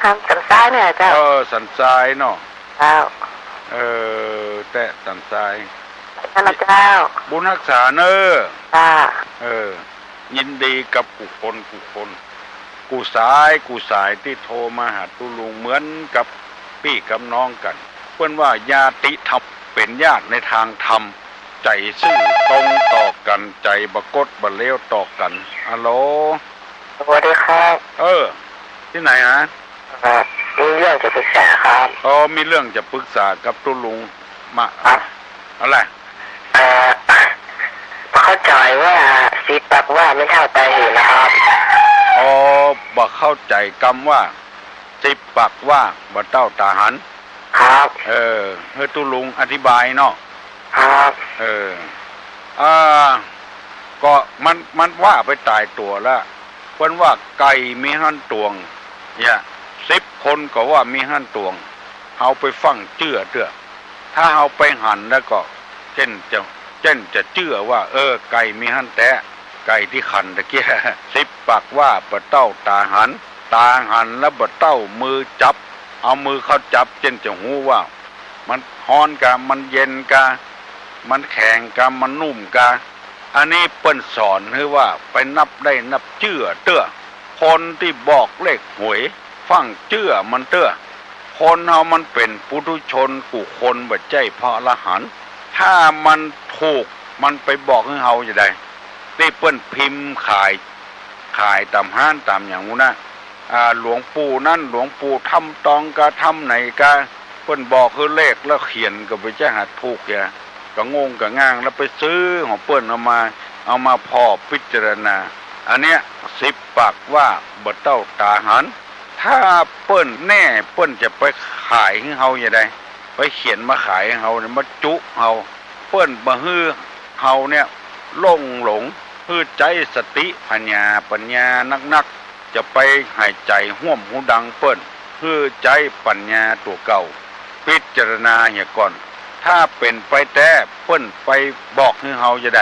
ทางสันทรายเนี่ยเจ้า เออ สันทรายเนาะ เจ้า เออ แต๊สันทราย นั่นละเจ้า บุญฮักษาเน่อ จ้า เออ ยินดีกับกู้คนกู้คน กู้สายกู้สายตี้โทรมาหาตุ๊ลุงเหมือนกับปี้กับน้องกั๋น เปิ้นว่าญาติธรรม เป๋นญาติในตางธรรม ใจ๋ซื่อตรงต่อกั๋น ใจ๋บ่กดบ่เลวต่อกั๋น ฮัลโหล สวัสดีครับ เออ ตี้ไหนฮะ ครับ มีเรื่องจะปรึกษาครับ อ๋อ มีเรื่องจะปรึกษากับตุ๊ลุง มา ครับ อะไร เอ่อ เข้าใจ๋ว่าสิบปากว่าไม่เต้าต๋าหืนนะครับ อ๋อ บ่เข้าใจ๋กำว่า สิบปากว่าบ่เต้าต๋าหัน ครับ เออ หื้อตุ๊ลุงอธิบายเนาะ ครับ เออ อ่า ก็มัน มันว่าไปต๋ายตั๋วละ เปิ้นว่าไก่มีหั้นตวง เนี่ย สิบคนก็ว่ามีหั้นตวง เฮาไปฟั่งเจื้อเตื้อ ถ้าเฮาไปหันแล้วก็ เจ้นจะ เจ้นจะเจื้อว่า เออ ไก่มีหั้นแต๊ ไก่ตี้ขันตะเกีย สิบปากว่าบ่เต้าต๋าหัน ต๋าหันแล้วบ่เต้ามือจับ เอามือเข้าจับ เจ้นจะฮู้ว่า มันฮ้อนกา มันเย็นกา มันแข็งกา มันนุ่มกา อันนี้เปิ้นสอนหื้อว่าไปนับได้นับเจื้อเตื้อ คนตี้บอกเลขหวย ฟั่งเจื้อมันเตื้อ คนเฮามันเป๋นปุถุชนกู้คน บ่ใจ้พระอรหันต์ ถ้ามันถูก มันไปบอกหื้อเฮาจะใด ตี้เปิ้นพิมพ์ขาย ขายต๋ามฮ้านต๋ามหยังหมู่นะ อ่า หลวงปู่นั้น หลวงปู่ถ้ำตองกาถ้ำไหนกา เปิ้นบอกหื้อเลขแล้วเขียนก็บ่ใจ้หาถูกแก กะงงกะง่าง แล้วไปซื้อของเปิ้นเอามา เอามาผ่อพิจารณา อันเนี้ย สิบปากว่าบ่เต้าต๋าหัน ถ้าเปิ้นแน่ เปิ้นจะไปขายหื้อเฮาจะใด ไปเขียนมาขายหื้อเฮาเนี่ย มาจุเฮา เปิ้นบ่หื้อเฮาเนี่ยหลงหลง หื้อใจ๊สติปัญญา ปัญญานักๆ จะไปใส่ใจ๋ฮ่วมฮูดังเปิ้น หื้อใจ๊ปัญญาตั๋วเก่า พิจารณาเหียก่อน ถ้าเป๋นไปแต๊ เปิ้นไปบอกหื้อเฮาจะใด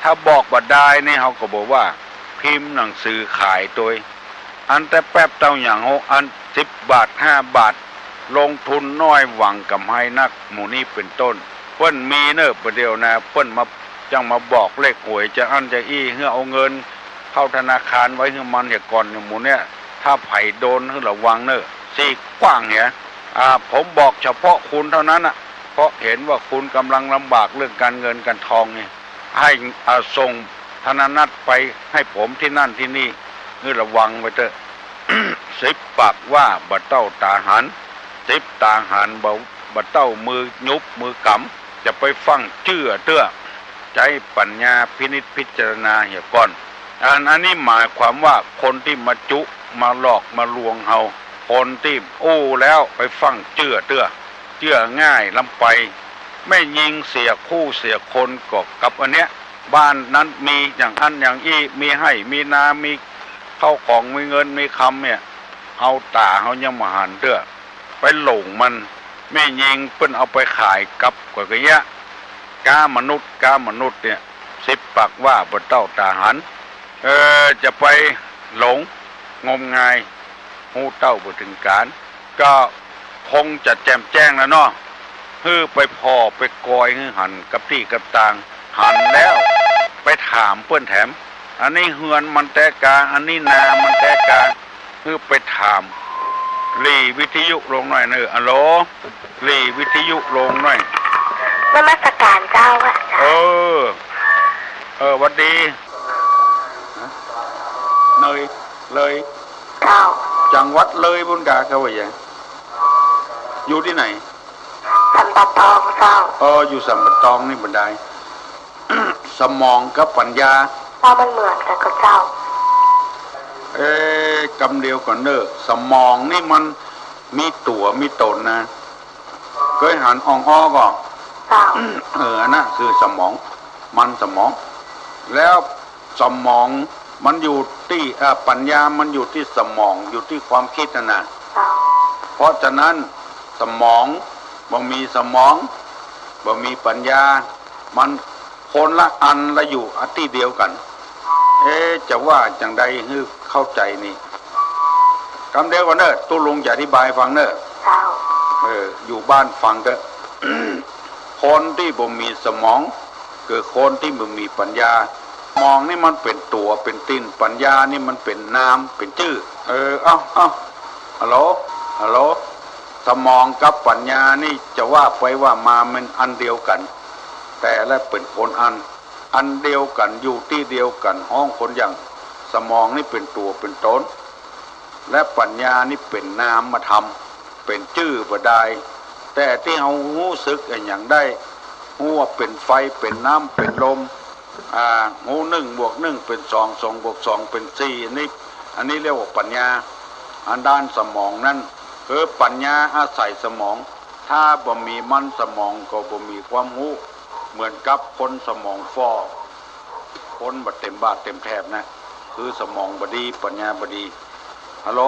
ถ้าบอกบ่ดายนี่ เฮาก็บอกว่าพิมพ์หนังสือขายตวย อันแต่แป๊บเต้าหยังหกอัน สิบบาท ห้าบาท ลงทุนน้อยหวังก๋ำไรนัก หมู่นี้เป๋นต้น เปิ้นมีเน่อ ประเดี๋ยวนะ เปิ้นมา จั่งมาบอกเลขหวย จะอั้นจะอี้ หื้อเอาเงินเข้าธนาคารไว้หื้อมันเหียก่อน หมู่เนี้ย ถ้าใผโดนหื้อระวังเน่อ สี่กว้างเหีย อ่า ผมบอกเฉพาะคุณเท่านั้นน่ะ เพราะเห็นว่าคุณกำลังลำบากเรื่องการเงินการทองนี่ ให้ อ่า ส่งธนนัตไปให้ผมตี้นั่นตี้นี่ หื้อระวังไว้เต๊อะ สิบปากว่าบ่เต้าต๋าหัน สิบต๋าหันบ่ บ่เต้ามือหยุบมือกำ จะไปฟั่งเจื้อเตื้อ ใจ๊ปัญญาพินิจพิจารณาเหียก่อน อัน อันนี้หมายความว่าคนตี้มาจุ มาหลอก มาลวงเฮา คนตี้อู้แล้วไปฟั่งเจื้อเตื้อ เจื้อง่ายล้ำไป แม่ญิงเสียคู่เสียคนก็กับอันเนี้ย บ้านนั้นมีอย่างอั้นอย่างอี้ มีไฮ่มีนา มีเข้าของ มีเงินมีคำเนี่ย เอาต๋าเฮายังบ่หันเตื้อ ไปหลงมัน แม่ญิงเปิ้นเอาไปขายกับก๋วยกะเยียะ ก๊ามนุษย์ ก๊ามนุษย์เนี่ย สิบปากว่าบ่เต้าต๋าหัน เออ จะไปหลงงมงาย ฮู้เต้าบ่เถิงก๋าน ก็คงจะแจ่มแจ้งแล้วเนาะ หื้อไปผ่อไปกอยหื้อหันกับตี้กับตาง หันแล้วไปถามเปิ้นแถม อันนี้เฮือนมันแต๊กา อันนี้นามันแต๊กา หื้อไปถาม หรี่วิทยุลงหน่อยเน่อ อะโหล หรี่วิทยุลงหน่อย นมัสการเจ้าอะ เออ เออ หวัดดี เนย เลย เจ้า จังหวัดเลยปู้นกา เขาว่าหยัง อยู่ตี้ไหน สันป่าตองเจ้า เออ อยู่สันป่าตองนี่บ่ดาย สมองกับปัญญา ว่ามันเหมือนกั๋นก่อเจ้า เอ๊ะ กำเดียวก่อนเน่อ สมองนี่มันมีตั๋วมีต๋นนะ เกยหันอ่องอ้อก่อ เจ้า เออ อันนั้นคือสมอง มันสมอง แล้วสมองมันอยู่ตี้ เอ่อ ปัญญามันอยู่ตี้สมอง อยู่ตี้ความคิดนั่นน่ะ เจ้า เพราะฉะนั้นสมอง บ่มีสมอง บ่มีปัญญา มันคนละอัน ละอยู่ตี้เดียวกั๋น เอ๊ะ จะว่าจั่งใดหื้อเข้าใจ๋นี่ กำเดียวก่อนเน่อ ตุ๊ลุงจะอธิบายฟังเน่อ เจ้า เออ อยู่บ้านฟังเต๊อะ คนตี้บ่มีสมอง คือคนตี้บ่มีปัญญา สมองนี่มันเป๋นตั๋วเป๋นติ่น ปัญญานี่มันเป๋นนามเป๋นจื้อ เออ เอ้า เอ้า ฮัลโหล ฮัลโหล สมองกับปัญญานี่จะว่าไปว่ามามันอันเดียวกั๋น แต่ละเป๋นคนอัน อันเดียวกั๋น อยู่ตี้เดียวกั๋น ฮ้องคนอย่าง สมองนี่เป๋นตั๋วเป๋นต๋น และปัญญานี่เป๋นนามธรรม เป๋นจื้อบ่ดาย แต่ตี้เฮาฮู้สึกอะหยังได้ ฮู้ว่าเป๋นไฟ เป๋นน้ำ เป๋นลม อ่า ฮู้หนึ่งบวกหนึ่งเป๋นสอง สองบวกสองเป๋นสี่ อันนี้ อันนี้เรียกว่าปัญญา อันด้านสมองนั้น คือปัญญาอาศัยสมอง ถ้าบ่มีมันสมองก็บ่มีความฮู้ เหมือนกับคนสมองฝ่อ คนบ่เต็มบาดเต็มแถบนะ คือสมองบ่ดี ปัญญาบ่ดี ฮัลโหล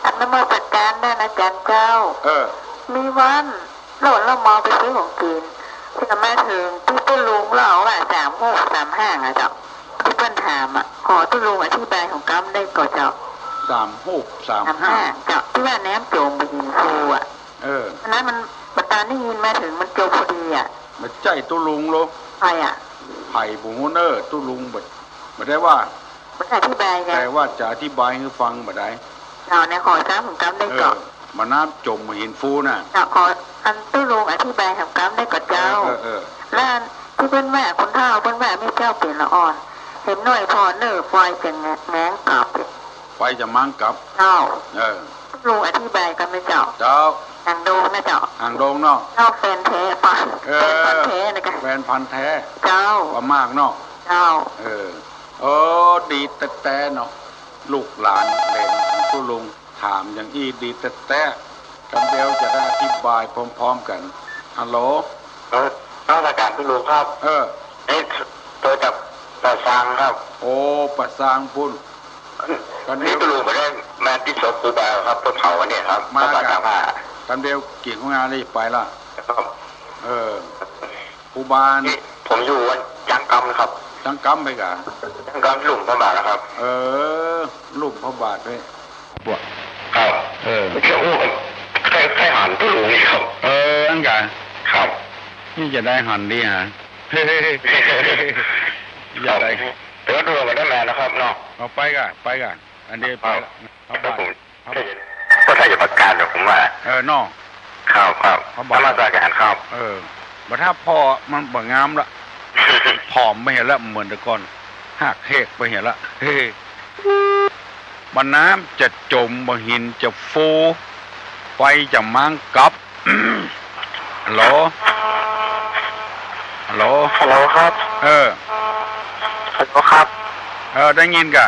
อันนมัสการท่านอาจารย์เจ้า เออ มีวัน แล้ว แล้วเฮาไปซื้อของกิ๋น เสียมาเถิงตี้ตุ๊ลุง แล้วว่าสามหกสามห้าอะเจ้า ตี้เปิ้นถามอะ ขอตุ๊ลุงอธิบายของกำได้ก่อเจ้า สามหกสามห้า สามห้า เจ้า ตี้ว่าแนมโจ๋งไปเห็นภูอะ เออ อันนั้นมัน บ่ตานได้ยินมาเถิงมันจบพอดีอะ บ่ใจ้ตุ๊ลุงโล ใผอะ ใผบ่ฮู้เน่อ ตุ๊ลุงบ่ บ่ได้ว่า บ่ได้อธิบายไง แต่ว่าจะอธิบายหื้อฟังบ่ดาย เอาเนี่ย ขอสามหกกำได้ก่อ เออ บ่าน้ำจ๋มบ่าหินฟูน่ะ เจ้า ขออันตุ๊ลุงอธิบายแหมกำได้ก่อเจ้า เออ เออ เออ แล้วอันตี้เปิ้นว่า คนเฒ่าเปิ้นว่าแม่เจ้าเป๋นละอ่อน เห็นน้อยผ่อเน่อ ไฟจะแงงกลับ ไฟจะแงงกลับ เจ้า เออ ตุ๊ลุงอธิบายกำแม่เจ้า เจ้า หางดงนะเจ้า หางดงเนาะ เจ้าแฟนแท้ปะ เออ แฟนพันธุ์แท้นะกะ แฟนพันธุ์แท้ เจ้า ปะมากเนาะ เจ้า เออ เออ ดีแต๊ๆ เนาะ ลูกหลานเหลนของตุ๊ลุง ถามอย่างอี้ดีแต๊ๆ กำเดียวจะได้อธิบายพร้อมๆ กั๋น ฮัลโหล เออ นมัสก๋านตุ๊ลุงครับ เออ เอ๊ะ โตจากป่าซางครับ โอ้ ป่าซางปู้น กำเดียว นี่ตุ๊ลุงบ่ได้มาตี้ศพครูบาครับ เปิ้นเผาวันนี้ครับ มา พระบาท กะ สามห้า กำเดียวเกี่ยวงานนี่ไปละ ครับ เออ ครูบา นี่ผมอยู่วัดจังกำนะครับ จังกำไปกะ จังกำหลุมพระบาทนะครับ เออ หลุมพระบาทไป ครับ เออ เจ้าอู้ ใค่ ใค่หันตุ๊ลุงนี่ครับ เออ อั้นกะ ครับ นี่จะได้หันดีฮะ อย่าได้ ครับ แต่ว่าตุ๊ลุงบ่ได้มานะครับเนาะ เอาไปกะ ไปกะ อันนี้ไปละ ครับ พระบาท ผม พระบาท ก็ถ้าจะประกาศเนี่ยผมว่า เออ เนาะ ครับ ครับ พระบาท นมัสก๋านครับ เออ บ่าถ้าผ่อมันบ่งามละ ผอมไปเหียละ เหมือนแต่ก่อน หักเฮกไปเหียละ เฮ้ บ่าน้ำจะจ๋ม บ่าหินจะฟู ไฟจะแงงกลับ ฮัลโหล ฮัลโหล ฮัลโหลครับ เออ ฮัลโหลครับ เออ ได้ยินกะ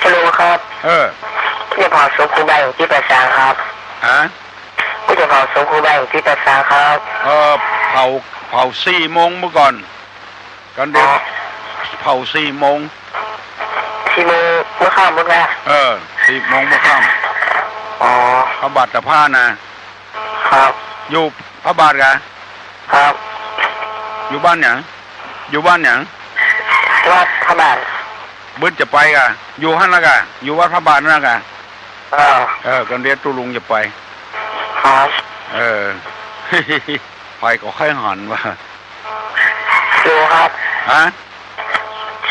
ฮัลโหลครับ เออ กูจะเผาศพครูบาอยู่ตี้ป่าซางครับ ฮะ กูจะเผาศพครูบาอยู่ตี้ป่าซางครับ เออ เผา เผาสี่โมงเมื่อก่อน กำเดียว อ๋อ เผาสี่โมง สี่โมงเมื่อค่ำพุ้นกะ เออ สี่โมงเมื่อค่ำ อ๋อ พระบาทตากผ้านะ ครับ อยู่พระบาทกะ ครับ อยู่บ้านหยัง อยู่บ้านหยัง วัดพระบาท บึดจะไปกะ อยู่หั้นละกะ อยู่วัดพระบาทนั่นละกะ เออ เออ กำเดียวตุ๊ลุงจะไป ครับ เออ ไปก็ใค่หันว่า ลุงครับ ฮะ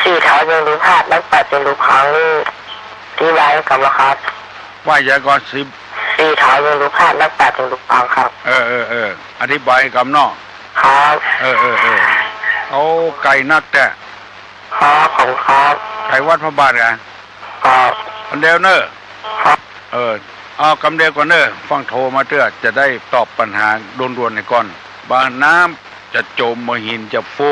สี่เท้ายังลุกพลาด นักปราชญ์ยังลุกพังนี่ ตี้ไหว้กำละครับ ไหว้หยังก่อ สี่ สี่เท้ายังลุกพลาด นักปราชญ์ยังลุกพังครับ เออ เออ เออ อธิบายกำเนาะ ครับ เออ เออ เออ โอ้ ไกลนักแต๊ ครับ ขอบคุณครับ ไกลวัดพระบาทกะ ครับ อันเดียวเน่อ ครับ เออ เอากำเดียวก่อนเน่อ ฟังโทรมาเตื้อ จะได้ตอบปัญหาด่วนๆ ให้ก่อน บ่าน้ำจะจ๋ม บ่าหินจะฟู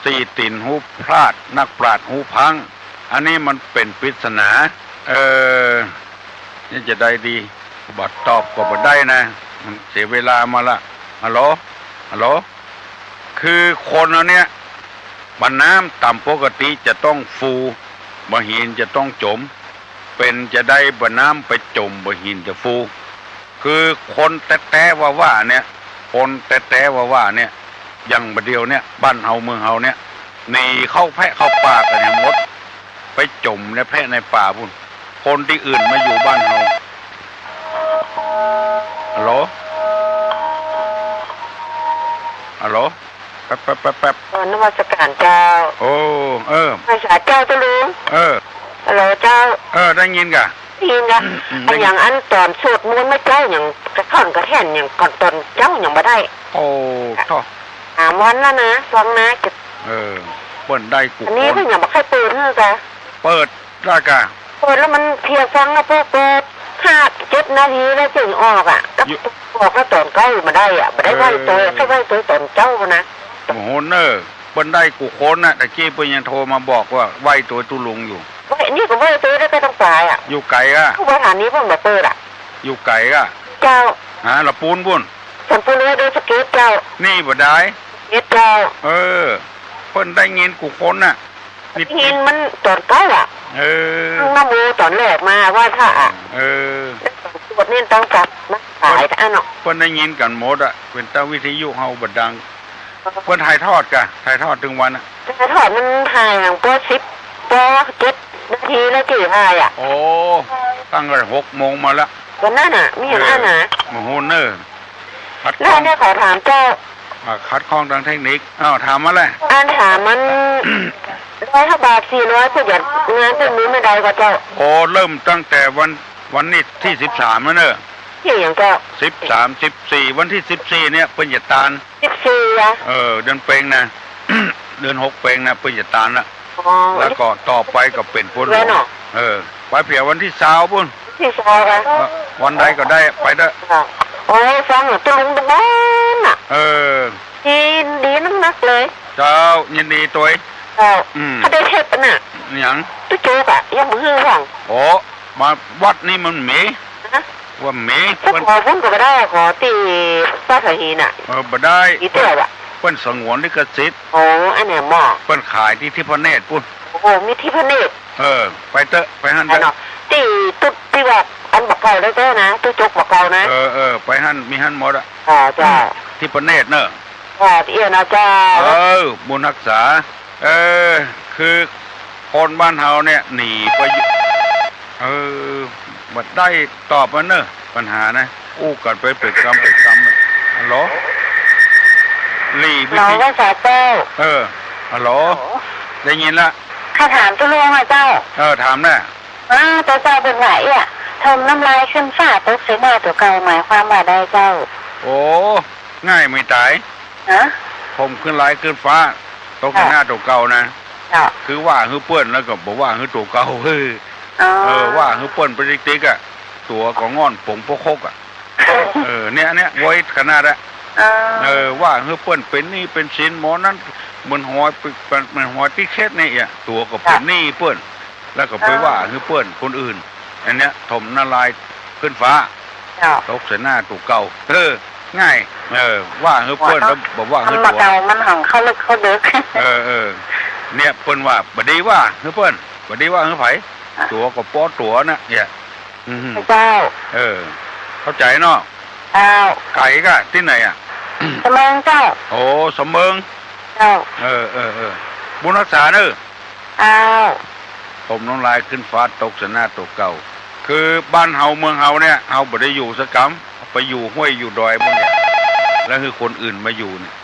สี่ตี๋นฮูพลาด นักปราชญ์ฮูพัง อันนี้มันเป๋นปริศนา เออ นี่จะได้ดี บ่ตอบก็บ่ได้นะ มันเสียเวลามาละ ฮัลโหล ฮัลโหล คือคนเฮาเนี่ย บ่าน้ำต๋ามปกติจะต้องฟู บ่าหินจะต้องจ๋ม เป๋นจะใดบ่าน้ำไปจ๋ม บ่าหินจะฟู คือคนแต๊ๆ ว่าๆ เนี่ย คนแต๊ๆ ว่าๆ เนี่ย อย่างบ่าเดี่ยวเนี่ย บ้านเฮาเมืองเฮาเนี่ย หนีเข้าแพะเข้าป่ากั๋นแหมหมด ไปจ๋มในแพะในป่าปู้น คนตี้อื่นมาอยู่บ้านเฮา ฮัลโหล ฮัลโหล แป๊บๆๆๆ เออ นมัสก๋านเจ้า โอ้ เออ นมัสก๋านเจ้าตุ๊ลุง เออ ฮัลโหลเจ้า เออ ได้ยินกะ ได้ยินกะ อืม ได้ยิน อะหยังอันต๋อนสวดมนต์แม่เจ้า หยังกระท่อนกระแท่นหยังก่อนต๋อนเจ๊าหยังบ่ได้ โอ้ โธ่ สามวันแล้วนะ ฟังนะ เออ เปิ้นได้กู้ อันนี้ คน เปิ้นยังบ่ใค่เปิดหื้อกะ เปิดละกะ เปิดแล้วมันเพลียฟังนะ เปิ้นเปิดห้าเจ็ดนาทีแล้วจึงออกอะ ก็ อยู่ ออกแล้วต๋อนเก๊าบ่ได้อะ บ่ได้ไหว้โต เออ แค่ไหว้โตต๋อนเจ๊านะ โอ้โหเน่อ เปิ้นได้กู้คนน่ะ ตะกี้เปิ้นยังโทรมาบอกว่าไหว้โตตุ๊ลุงอยู่ ไหว้ นี่ก็ไหว้โตแล้วก็ต้องไปอะ อยู่ไก๋อะ ทุกสถานีเปิ้นบ่เปิดอะ อยู่ไก๋อะ เจ้า ฮะ ละปูนปู้น สวนปูนเรือดอยสะเก็ดเจ้า นี่บ่ได้ สะเก็ดเจ้า เออ เปิ้นได้ยินกู้คนน่ะ ได้ยินมันต๋อนเก๊าอะ เออ ตั้งนะโมต๋อนแรกมาไหว้พระอะ เออ แล้วสวดเน้นตั้งจับนะ สายอันเนาะ เปิ้นได้ยินกั๋นหมดอะ เป๋นตาวิทยุเฮาบ่ดัง เปิ้นถ่ายทอดกะ ถ่ายทอดตึงวันอะ ถ่ายทอดมันถ่ายหลังปอสิบ ปอเจ็ดนาทีแล้วจื้อถ่ายอะ โอ้ ตั้งแต่หกโมงมาละ วันนั้นน่ะ มีอย่างนั้นน่ะ เออ โอ้โหเน่อ ขัดข้อง แล้วเนี่ยขอถามเจ้า อ่า ขัดข้องตางเทคนิค อ้าว ถามมาเลย อันถามมัน ร้อยห้าบาท สี่ร้อย เปิ้นจะงานเปิ้นมีเมื่อใดก่อเจ้า โอ้ เริ่มตั้งแต่วัน วันนี้ตี้สิบสามแล้วเน่อ ตี้หยังเจ้า สิบสาม สิบสี่ วันตี้สิบสี่เนี่ยเปิ้นจะตาน สิบสี่ อะ เออ เดือนเป็งนะ เดือนหกเป็งนะ เปิ้นจะตานละ อ๋อ แล้วก็ต่อไปก็เป๋นฝนหลวง เนาะ เออ ไปเผียวันตี้ซาวปุ้น ตี้ซาวอะ เออ วันใดก็ได้ ไปเต๊อะ ค่ะ โอ้ย ฟังอะ ตุ๊ลุงตะบอนน่ะ เออ ดี ดีนักๆ เลย เจ้า ยินดีตวย เจ้า อืม เขาได้เทปน่ะ หยัง ตุ๊โจ๊กอะ ยังบ่หื้อฟัง โอ้ มาวัดนี้มันมี ฮะ ว่ามี สัก เปิ้น ขอปุ้นก็บ่ได้ ขอตี้ป้าสาฮีน่ะ เออ บ่ได้ อีเตี้ยว่ะ เปิ้นสงวนลิขสิทธิ์ โอ้ อันเนี้ยหม้อ เปิ้นขายตี้ทิพเนตรปุ้น โอ้โห มีทิพเนตร เออ ไปเต๊อะ ไปหั้นเต๊อะ เนาะ ตี้ตุ๊ดตี้ว่าอันบ่าเก่าได้เต๊อะนะ ตุ๊โจ๊กบ่าเก่านะ เออ เออ ไปหั้น มีหั้นหมดอะ อ๋อ เจ้า ทิพเนตรเน่อ อ๋อ เอี้ยนะเจ้า เออ บุญฮักษา เออ คือคนบ้านเฮาเนี่ยหนีไปอยู่ เออ บ่ได้ตอบมันเน่อ ปัญหานะ อู้กั๋นไปเป๋นกำเป๋นกำ ฮัลโหล หลีวิ ฮัลโหล ธี ว่าสาเจ้า เออ ฮัลโหล ฮัลโหล ได้ยินละ ข้าถามตุ๊ลุงอะเจ้า เออ ถามน่ะ อ้าว เจ้า เจ้า เปิ้นว่าเอี้ย ถมน้ำลายขึ้นฟ้าตกใส่หน้าตั๋วเก่า หมายความว่าใดเจ้า โอ้ ง่ายไม่ต๋าย ฮะ ถมขึ้นลายขึ้นฟ้า ตกใส่หน้าตั๋วเก่านะ เจ้า คือว่าหื้อเปิ้นแล้วก็บ่ว่าหื้อตั๋วเก่า เฮ้ย อ๋อ เออ ว่าหื้อเปิ้นไปติ๊กๆ อะ ตั๋วก็ง่อนป๋งปกคกอะ เออ เนี่ย เนี่ย ไวขนาดอะ อ๋อ เออ ว่าหื้อเปิ้นเป๋นหนี้เป๋นสินหมอนั้น เหมือนหอย เหมือนหอยติ๊กเช็ดนี่อะ ตั๋วก็เป๋นหนี้เปิ้น แล้วก็ไป อ๋อ ว่าหื้อเปิ้นคนอื่น อันเนี้ยถมน้ำลายขึ้นฟ้า เจ้า ตกใส่หน้าตั๋วเก่า เออ ง่าย เออ ว่าหื้อเปิ้นแล้วบ่ว่าหื้อตั๋ว คำบ่าเก่ามันของเข้าลึกเข้าเดิก เออ เออ เนี่ยเปิ้นว่าบ่ดีว่าหื้อเปิ้น บ่ดีว่าหื้อใผ อ่ะ ตั๋วก็ปอตั๋วน่ะ เนี่ย อืม เจ้า เออ เข้าใจ๋เนาะ เจ้า ไก๋ก่ะ ตี้ไหนอะ สะเมิงเจ้า โอ้ สะเมิง เจ้า เออ เออ เออ บุญฮักษาเน่อ อ้าว ถมน้ำลายขึ้นฟ้าตกใส่หน้าตั๋วเก่า คือบ้านเฮาเมืองเฮาเนี่ย เฮาบ่ได้อยู่สักกำ ไปอยู่ห้วยอยู่ดอยหมดเนี่ย แล้วหื้อคนอื่นมาอยู่เนี่ย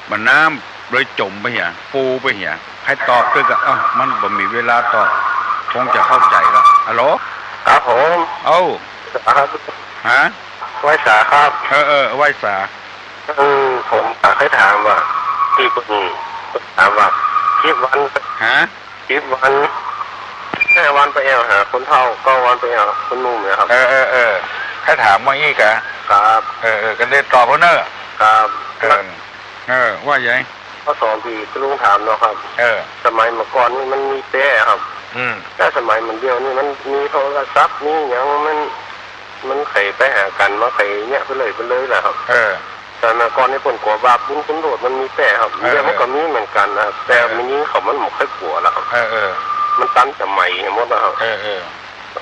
มันน้ำเลยจ๋มไปเหีย ฟูไปเหีย ใผตอบตึกอะ เอ้า มันบ่มีเวลาตอบ คงจะเข้าใจ๋ละ ฮัลโหล ครับผม เอ้า ครับ ฮะ ไหว้สาครับ เออ เออ ไหว้สา เออ ผมอยากจะถามว่า ตี้เปิ้นถามว่า สิบวัน ฮะ สิบวัน ห้าวันไปแอ่วหาคนเฒ่า เก้าวันไปแอ่วหาคนหนุ่มเนี่ยครับ เออ เออ เออ ใผถามมาอี้กะ ครับ เออ เออ ก็ได้ตอบเปิ้นเน่อ ครับ เออ เออ ว่าไง ข้อสองตี้ตุ๊ลุงถามเนาะครับ เออ สมัยเมื่อก่อนนี่มันมีแป้ครับ อืม แต่สมัยมันเดี๋ยวนี้มันมีโทรศัพท์ มีหยัง มัน มันใผไปหากั๋นมา ใผเนี่ยไปเลยไปเลยแหละครับ เออ แต่เมื่อก่อนนี่เปิ้นกั๋วบาปบุญคุณโทษมันมีแป้ครับ เออ เดี๋ยวมันก็มีเหมือนกั๋นนะครับ แต่ เออ แม่ญิงเขามันบ่ค่อยกั๋วแล้วครับ เออ เออ มันตันสมัยหมดแล้วครับ เออ เออ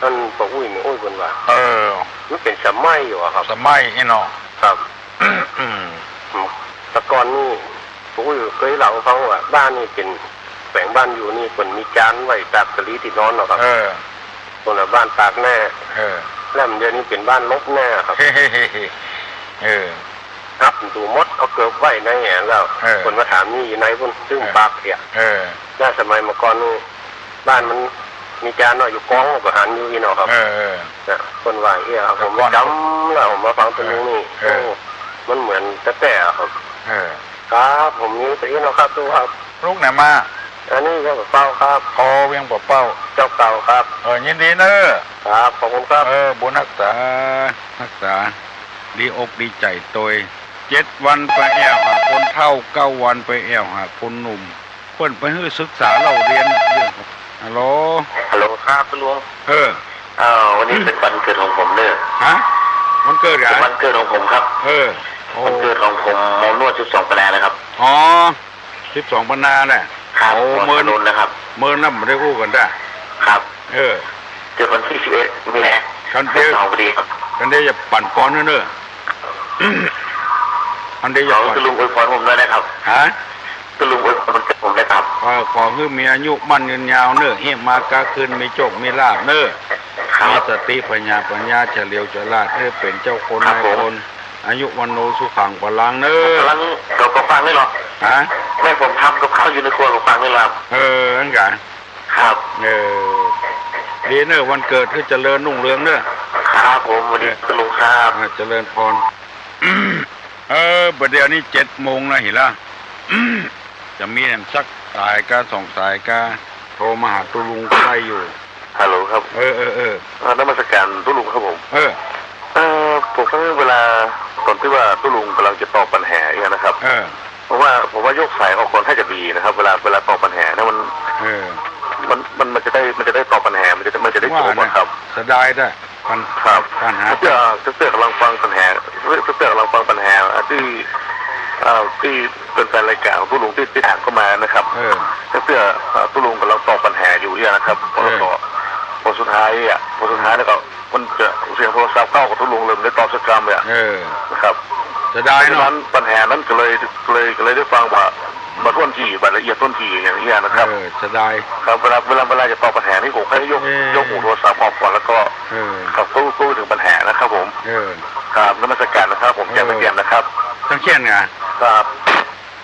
อันป้ออุ๊ยแม่อุ๊ยเปิ้นว่า เออ มันเป๋นสมัยอยู่อะครับ สมัยอี้เนาะ ครับ อืม แต่ก่อนนี่ ป้ออุ๊ยเกยเล่าหื้อฟังว่า บ้านนี่เป๋น แขวงบ้านอยู่นี่เปิ้นมีจานไว้ตากสะหลีตี้นอนเนาะครับ เออ เปิ้นว่าบ้านปากหน้า เออ แล้วเดี๋ยวนี้เป๋นบ้านลบหน้าครับ เฮ้ เฮ้ เฮ้ เฮ้ เออ ครับ ดูหมด เอาเกิบไว้ในแหนแล้ว เออ เปิ้นมาถามนี่อยู่ในปุ้น ซึ่ง เออ ปากเสีย เออ แล้วสมัยเมื่อก่อนนี่ บ้านมันมีจานเนาะ อยู่ก๊องก็หันอยู่อี้เนาะครับ เออ เออ เนี่ย เปิ้นว่าอี้ครับ ผม แต่ก่อน จ๋ำแล้ว ผมมาฟังตรงนี้นี่ เออ โอ้ มันเหมือนแต๊ๆ อะครับ เออ ครับ ผมมีเต้าอี้เนาะครับ ตุ๊ครับ ลุกไหนมา อันนี้เวียงป่าเป้าครับ อ๋อ เวียงป่าเป้า เจ้าเก่าครับ เออ ยินดีเน่อ ครับ ขอบคุณครับ เออ บุญฮักษา ฮักษา ดีอกดีใจ๋ตวย เจ็ดวันไปแอ่วหาคนเฒ่า เก้าวันไปแอ่วหาคนหนุ่ม เปิ้นไปหื้อศึกษาเล่าเรียน ฮัลโหล ฮัลโหลครับ ตุ๊ลุง เออ อ้าว วันนี้เป๋นวันเกิดของผมเน่อ ฮะ วันเกิดเหรอ เป๋นวันเกิดของผมครับ เออ โอ้ วันเกิดของผม หมอนวดสิบสองปันนานะครับ อ๋อ สิบสองปันนาแหละ ครับ โอ้ หมอถนนนะครับ เมิน เมินแล้วบ่ได้อู้กั๋นจ้ะ ครับ เออ เกิดวันตี้สิบเอ็ดมีนา คันเดียว สองพอดีครับ คันเดียวจะปั่นปอนเน่อ อันเดียวจะปั่น ขอตุ๊ลุงอวยพรผมด้วยนะครับ ฮะ ตุ๊ลุงอวยพรวันเกิดผมด้วยครับ เออ ขอหื้อมีอายุมั่นยืนยาวเน่อ เฮฮาก๊าคืน มีโชคมีลาภเน่อ ครับ มีสติปัญญา ปัญญาเฉลียวฉลาด หื้อเป๋นเจ้าคน ครับผม นายคน อายุวัณโณสุขังพลังเน่อ กำลัง เดี๋ยวก็ฟังนี่หรอ ฮะ แม่ผมทำกับข้าวอยู่ในครัว ก็ฟังนี่หรอ เออ อั้นกะ ครับ เออ ดีเน่อ วันเกิดหื้อเจริญรุ่งเรืองเน่อ ผมสวัสดี เออ ลุงครับ อ่า เจริญพร เออ บ่าเดี่ยวนี้เจ็ดโมงแล้ว หันละ จะมีแหมสักสายกา สองสายกา โทรมาหาตุ๊ลุงก็ได้อยู่ ฮัลโหลครับ เออ เออ เออ เอ่อ นมัสการตุ๊ลุงครับผม เออ เอ่อ ผมก็เวลาตอนตี้ว่าตุ๊ลุงก่ำลังจะตอบปัญหาเนี่ยนะครับ เออ ผมว่า ผมว่ายกสายออกก่อนน่าจะดีนะครับ เวลา เวลาตอบปัญหาเนี่ยมัน เออ มัน มัน มันจะได้ มันจะได้ตอบปัญหา มันจะ มันจะได้จบอะครับ ว่านะ เสียดายแต๊ ปัญ ครับ ปัญหา เตื้อ เตื้อก่ำลังฟังปัญหา เตื้อก่ำลังฟังปัญหา อ่า ตี้ อ่า ตี้เป๋นแฟนรายก๋านของตุ๊ลุงตี้ ตี้ถามเข้ามานะครับ เออ เตื้อ อ่า ตุ๊ลุงก่ำลังตอบปัญหาอยู่เนี่ยนะครับ เออ แล้วก็พอสุดท้ายอะ พอสุดท้ายแล้วก็มันจะเสียงโทรศัพท์เข้ากับตุ๊ลุงเลย บ่ได้ตอบสักกำเนี่ย เออ นะครับ เสียดายเนาะ เพราะฉะนั้นปัญหานั้นก็เลย เลย ก็เลยได้ฟังบ่ บ่ถ้วนถี่ บ่ละเอียดถ้วนถี่อย่างเงี้ยนะครับ เออ เสียดาย ครับ เวลา เวลา เวลาจะตอบปัญหานี่ผมแค่ยก เออ ยกหูโทรศัพท์ออกก่อนแล้วก็ เออ ครับ ก็ ก็ถึงปัญหานะครับผม เออ ครับ นมัสการนะครับผม เออ แจ้งไปเตรียมนะครับ ต้องเขียนไง ครับ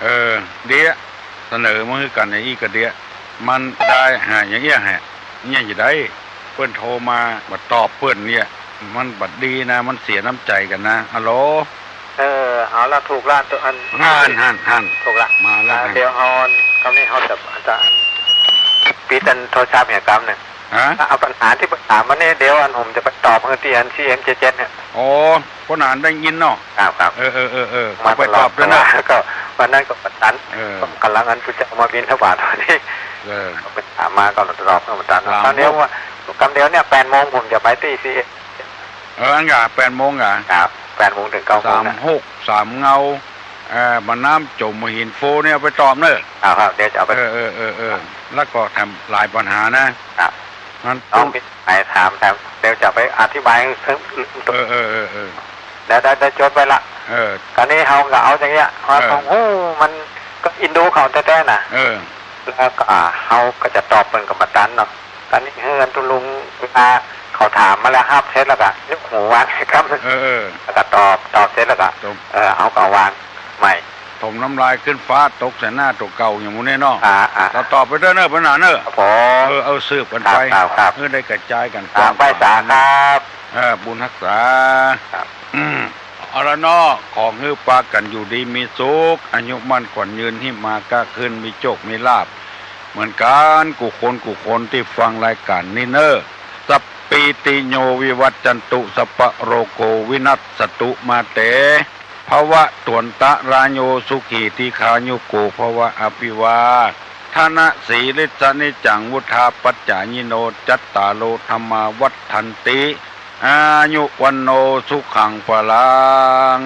เออ เดี๋ยวเสนอมาหื้อกั๋นในอี้ก็เดี๋ยว มันได้หาอย่างเอี้ยแหะ เนี่ยจะได้ เปิ้นโทรมาบ่ตอบเปิ้นเนี่ย มันบ่ดีนะ มันเสียน้ำใจ๋กั๋นนะ ฮัลโหล เออ เอาละ ถูกละ ตั๋วอัน หั้น หั้น หั้น ถูกละ มาละ อ่า หั้น เดี๋ยวเอาอัน กำนี้เฮาจะ จะอัน ปิดอันโทรศัพท์เนี่ยกำนึ่ง ฮะ เอาปัญหาตี้เปิ้นถามมานี่ เดี๋ยวอันผมจะไปตอบหื้อตี้อัน ซีเอ็มเจ็ดเจ็ดเนี่ย อ๋อ ปัญหาได้ยินเนาะ ครับ ครับ เออ เออ เออ เออ มา ไปตอบตลอด ด้วยนะ ก็วันนั้นก็บ่ตัน เออ ก่ำลังอันผู้เจ้ามาบิณฑบาตวันนี้ เออ เปิ้นถามมาก็ตอบก็บ่ตัน สามหก ต๋อนนี้ว่ากำเดี๋ยวเนี่ยแปดโมงผมจะไปตี้ซีเอ็ม เออ อันกะ แปดโมงกะ ครับ แปดโมงเถิงเก้าโมงนะ สามหก สามเงา เอ่อ บ่าน้ำจม บ่าหินฟูเนี่ย เอาไปตอบเน่อ ครับ ครับ เดี๋ยวจะเอาไป เออ เออ เออ เออ แล้วก็แถมหลายปัญหานะ ครับ มัน ต้องมีใครถาม แถมเดี๋ยวจะไปอธิบายให้เถิง เออ เออ เออ เออ เดี๋ยว เดี๋ยว เดี๋ยวจดไว้ละ เออ ต๋อนนี้เฮาก็เอาอย่างเงี้ย ว่า เออ ของฮู้มันก็อินดูเขาแต๊ๆ น่ะ เออ แล้วก็เฮาก็จะตอบเปิ้นก็บ่ตันเนาะ ต๋อนนี้หื้ออันตุ๊ลุง เวลาเขาถามมาแล้ว ฮับเสร็จแล้วก็ยกหูวางครับ เออ เออ แล้วก็ตอบ ตอบเสร็จแล้วก็ ตอบ เออ เฮาก็วางใหม่ ถมน้ำลายขึ้นฟ้า ตกใส่หน้าตั๋วเก่าอย่างหมู่นี้เนาะ อ่า อ่า ตอบ ตอบไปเต๊อะเน่อ ปัญหาเน่อ ครับผม เออ เอาสืบกั๋นไป ครับ ครับ ครับ เออ ได้กระจายกั๋น ครับ กว้างขวาง ไปสาครับ เออ บุญฮักษา ครับ อืม เอาละเนาะ ขอหื้อปากั๋นอยู่ดีมีสุข อายุมั่นขวัญยืน หิมาก้าขึ้น มีโจคมีลาภ เหมือนกั๋นกู้คนกู้คนตี้ฟังรายก๋านนี้เน่อ สัพพีติโยวิวัชชันตุ สัพพะโรโควินัสสตุ มาเต ภวัตวันตะราโย สุขีทีฆายุโกภวะ อภิวาทะนะสีลิสสะนิจจัง วุฑฒาปัจจายิโน จัตตาโรธัมมาวัฑฒันติ อายุวัณโณสุขังพลัง